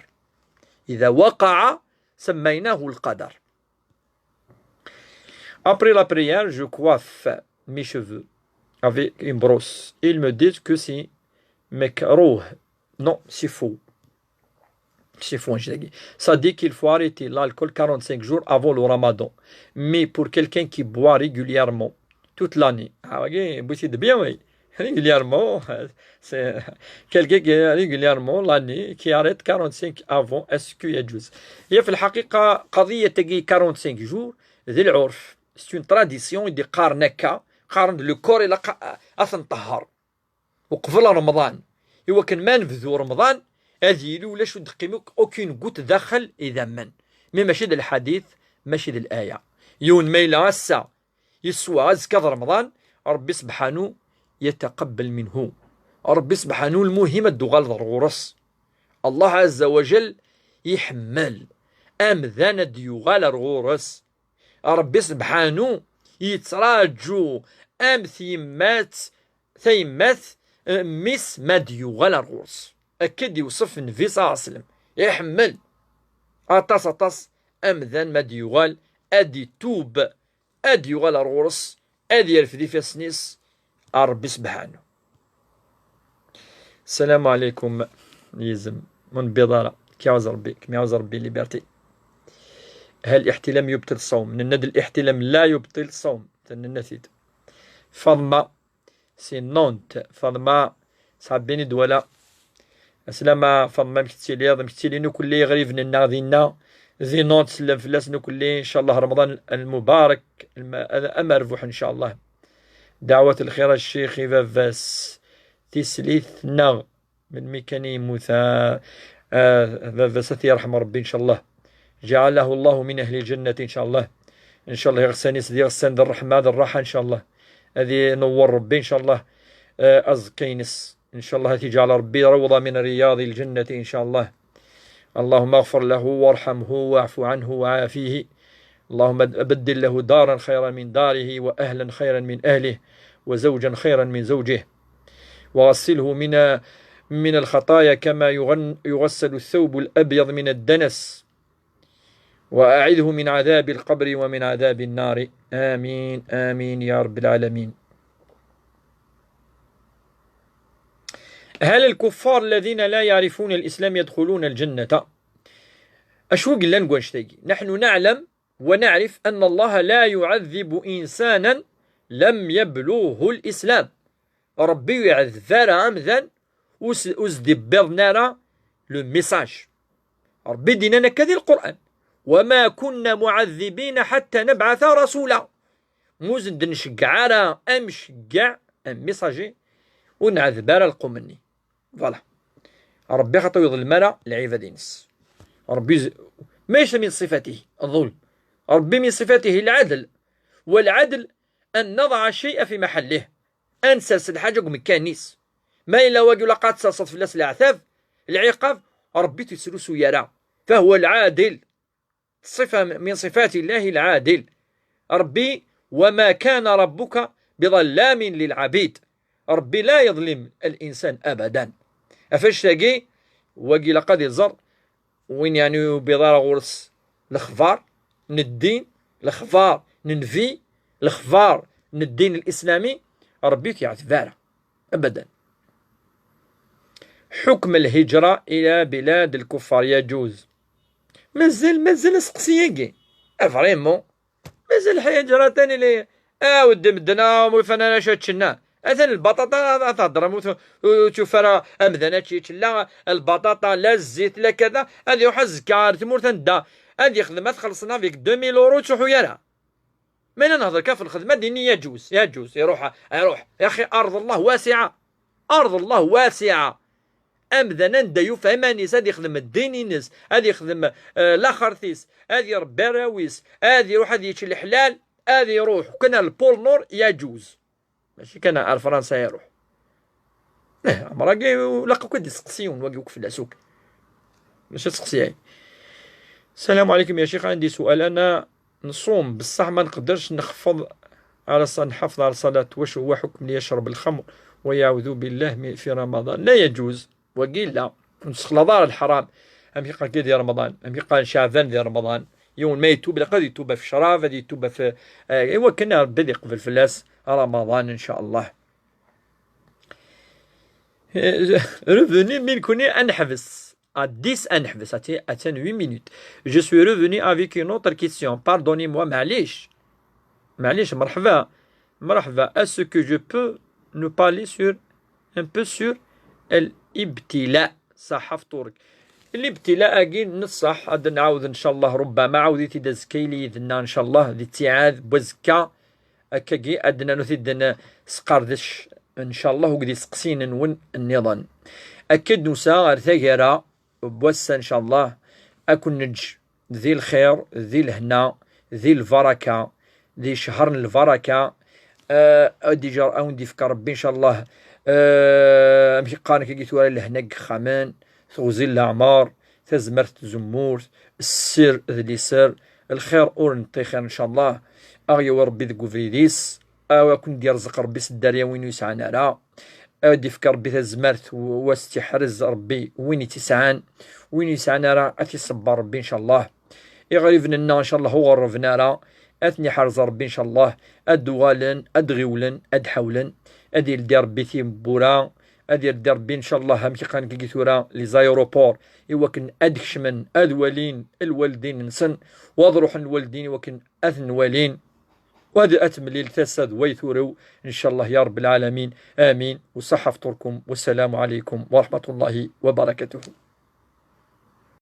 إذا وقع سميناه القدر. Après la prière, je coiffe mes cheveux avec une brosse. Ils me disent que c'est makrouh. Non, c'est faux. C'est faux, je dis. Ça dit qu'il faut arrêter l'alcool quarante-cinq jours avant le ramadan. Mais pour quelqu'un qui boit régulièrement, toute l'année. Ah, ok, vous êtes bien, oui. Régulièrement, c'est quelqu'un qui est régulièrement l'année qui arrête quarante-cinq avant, est-ce qu'il y a juice? Il y a في الحقيقة قضية تاقي quarante-cinq jours ذي العرف. C'est une tradition, يدي قارن هكا، قارن le corps إلى أثنطهر وقبل رمضان. إوا كان ما نبذو رمضان، هذه يلو ولا شو دقيمك aucune goutte داخل إذا من. Mais ماشي ذا الحديث، ماشي ذا الآية. يون ما إلا هسا يسوى أزكى رمضان، ربي سبحانه يتقبل منه. ربي سبحانه المهم الدغال الغورس. الله عز وجل يحمل أمذان ديوغال الغورس. ربي سبحانه يتراجو أم ثيمات، ثيمات، آه، ميس ما ديوغال الغورس. أكد يوصف النبي صلى الله عليه وسلم. يحمل أطاس أطاس أمذان ما ديوغال أدي توب. Ad yuɣal ar ɣur-s, ad yerfed ifassen-is ar Ṛebbi subḥanu. السلام عليكم يزم من بضارة. كيعوز ربي، كيعوز ربي liberté. هل الاحتلام يبطل الصوم؟ نند الاحتلام لا يبطل الصوم، تننثيد. فاطمة سي نونت، فاطمة صحابين دوالا. السلامة فاطمة، مك تسيليض، مك تسيلي نكلي غريب ننا ذينا. ذي نونت سلم فلاس نكلي، إن شاء الله رمضان المبارك الم-، أمربوح إن شاء الله. دعوة الخير الشيخ باباس. تسليت نغ من ميكاني موثا. آه، باباس يرحم ربي إن شاء الله. جعله الله من أهل الجنة إن شاء الله. إن شاء الله يغساني سيدي غسان ذي الرحمة ذي الراحة إن شاء الله. هذه نور ربي إن شاء الله. آه، أزكينس إن شاء الله تجعل ربي روضة من رياض الجنة إن شاء الله. اللهم اغفر له وارحمه واعف عنه وعافيه. اللهم بدل له دارا خيرا من داره وأهلا خيرا من أهله وزوجا خيرا من زوجه. وغسله من، من الخطايا كما يغن-، يغسل الثوب الأبيض من الدنس. وأعذه من عذاب القبر ومن عذاب النار. آمين، آمين يا رب العالمين. هل الكفار الذين لا يعرفون الإسلام يدخلون الجنة؟ أشو قلنا نقول شتاقي؟ نحن نعلم ونعرف أن الله لا يعذب إنسانا لم يبلغه الإسلام. Ṛebbi ur iɛdeb ara amdan ur s-, ur s-d-iwwiḍen ara le message. Ṛebbi d-yennan akka di Lqur'an: وما كنا معذبين حتى نبعث رسولا. Mu ur sen-d-nceggeɛ ara amceggeɛ, un messager, ur nɛedeb ara lqum-nni. Voilà. Ṛebbi xaṭi ur yeḍlem ara lɛibad-ines. Ṛebbi z-, ماشي من صفاته الظلم. Ṛebbi من صفاته العدل. والعدل أن نضع الشيء في محله. Ad nsers lḥaǧa deg umekkan-is. Ma yella wagi ilaq ad tserseḍ fell-as leɛtab, lɛiqab, Ṛebbi ur t-yettrusu ara. فهو العادل. صفة من صفات الله العادل. Ṛebbi: وما كان ربك بظلام للعبيد. Ṛebbi لا يظلم الإنسان أبدا. Ɣef wannect-agi, wagi ilaq ad iẓer win yeɛni ur yewwiḍ ara ɣur-s lexbar n ddin, lexbar n nnbi, lexbar n ddin lislami, Ṛebbi ur t-yeɛteb ara. أبدا. حكم الهجرة إلى بلاد الكفار يجوز؟ Mazal, mazal aseqsi-agi. Ah, vraiment. Mazal الهجرة تاني ل-، Aw-d medden, ah, ur ufan ara acu ad ččen. Atan lbaṭaṭa ad, ad tehder, am ur tu-, ur tufi ara amdan ad tt-yečč. La lbaṭaṭa, la zzit, la kada. Ad iruḥ azekka ar tmurt anda ad yexdem, ad t-xellṣen avec deux mille euros, ur ttruḥu ara. Ma la nehder kan ɣef lxedma, ad d-yini yaǧuz, yaǧuz, iruḥ, iruḥ. Ya axi, arḍ Allah wasiɛa. Arḍ Allah wasiɛa. Amdan anda yufa iman-is ad yexdem ddin-ines, ad yexdem, eh, laxert-is, ad irebbi arraw-is, ad iruḥ ad yečč leḥlal, ad iruḥ kan ar Lpul Nord, yaǧuz. Mačči kan ar Fransa iruḥ. Eh, ɛemṛ-agi ilaq akk ad d-iseqsi yiwen wagi akk fell-as akk. Mačči ad teqsi. السلام عليكم يا شيخ، عندي سؤال. أنا نصوم بصح ما نقدرش نخفض على الص-، نحافظ على الصلاة، واش هو حكم اللي يشرب الخمر ويعوذ بالله من، في رمضان؟ لا يجوز. Wagi la, ur nessexlaḍ ara lḥaram. Amek iqqar kra di Remḍan, amek iqqar Caɛban di Remḍan. Yiwen ma yetub, ilaq ad yetub ɣef ccrab, ad yetub ɣef, eh, i wakken Rebbi ad yeqbel fell-as Remḍan, إن شاء الله. Eh, revenu, mi nekni ad neḥbes. À dix ad neḥbes, ati-, atan huit minutes. Je suis revenu avec une autre question. Pardonnez-moi, معليش. معليش, مرحبا. مرحبا. Est-ce que je peux nous parler sur, un peu sur الابتلاء؟ صحة فطورك. الابتلاء-agi n ṣṣeḥ, ad nɛawed إن شاء الله, ربما عاوديت-id azekka, ili yid-nneɣ إن شاء الله, di ttiɛad n wazekka, akkagi ad d-nernu-t-id nesqerdec, إن شاء الله, akked iseqsiyen-nwen nniḍen. Akka d-nusa ɣer taggara n wass-a, إن شاء الله, ad ken-neǧǧ di lxir, di lehna, di lbaraka, di ccher n lbaraka. Ah, ad iǧer, ad wen-d-ifk Rebbi, إن شاء الله, ah, amek iqqaren akka tura, lehna deg yexxamen, teɣzi n leɛmer, tazmert n tzemmurt, sser d liser, lxir ur neṭṭixir, إن شاء الله. Ad ɣ-yawi Rebbi deg ubrid-is, ad ken-d-yerẓeq Rebbi s dderya win ur yesɛan ara. Ad d-ifk Rebbi tazmert, u-, u ad s-tt-iḥrez Rebbi win i tt-isɛan. Win ur yesɛan ara, ad t-iṣebber Rebbi, إن شاء الله. Iɣriben-nneɣ, إن شاء الله, ur ɣerrben ara, ad ten-iḥrez Rebbi, إن شاء الله. Ad d-uɣalen, ad d-ɣiwlen, ad d-ḥawlen. Ad yeldi Rebbi tiwwura, ad yeldi Rebbi, إن شاء الله, amek iqqaren deg tura, les aéroports, i wakken ad kecmen, ad walin lwaldin-nsen, u ad ruḥen lwaldin i wakken ad ten-walin. وهذه أتمليل تسد ويثورو، إن شاء الله يا رب العالمين. آمين. وصحة فطوركم، والسلام عليكم ورحمة الله وبركاته.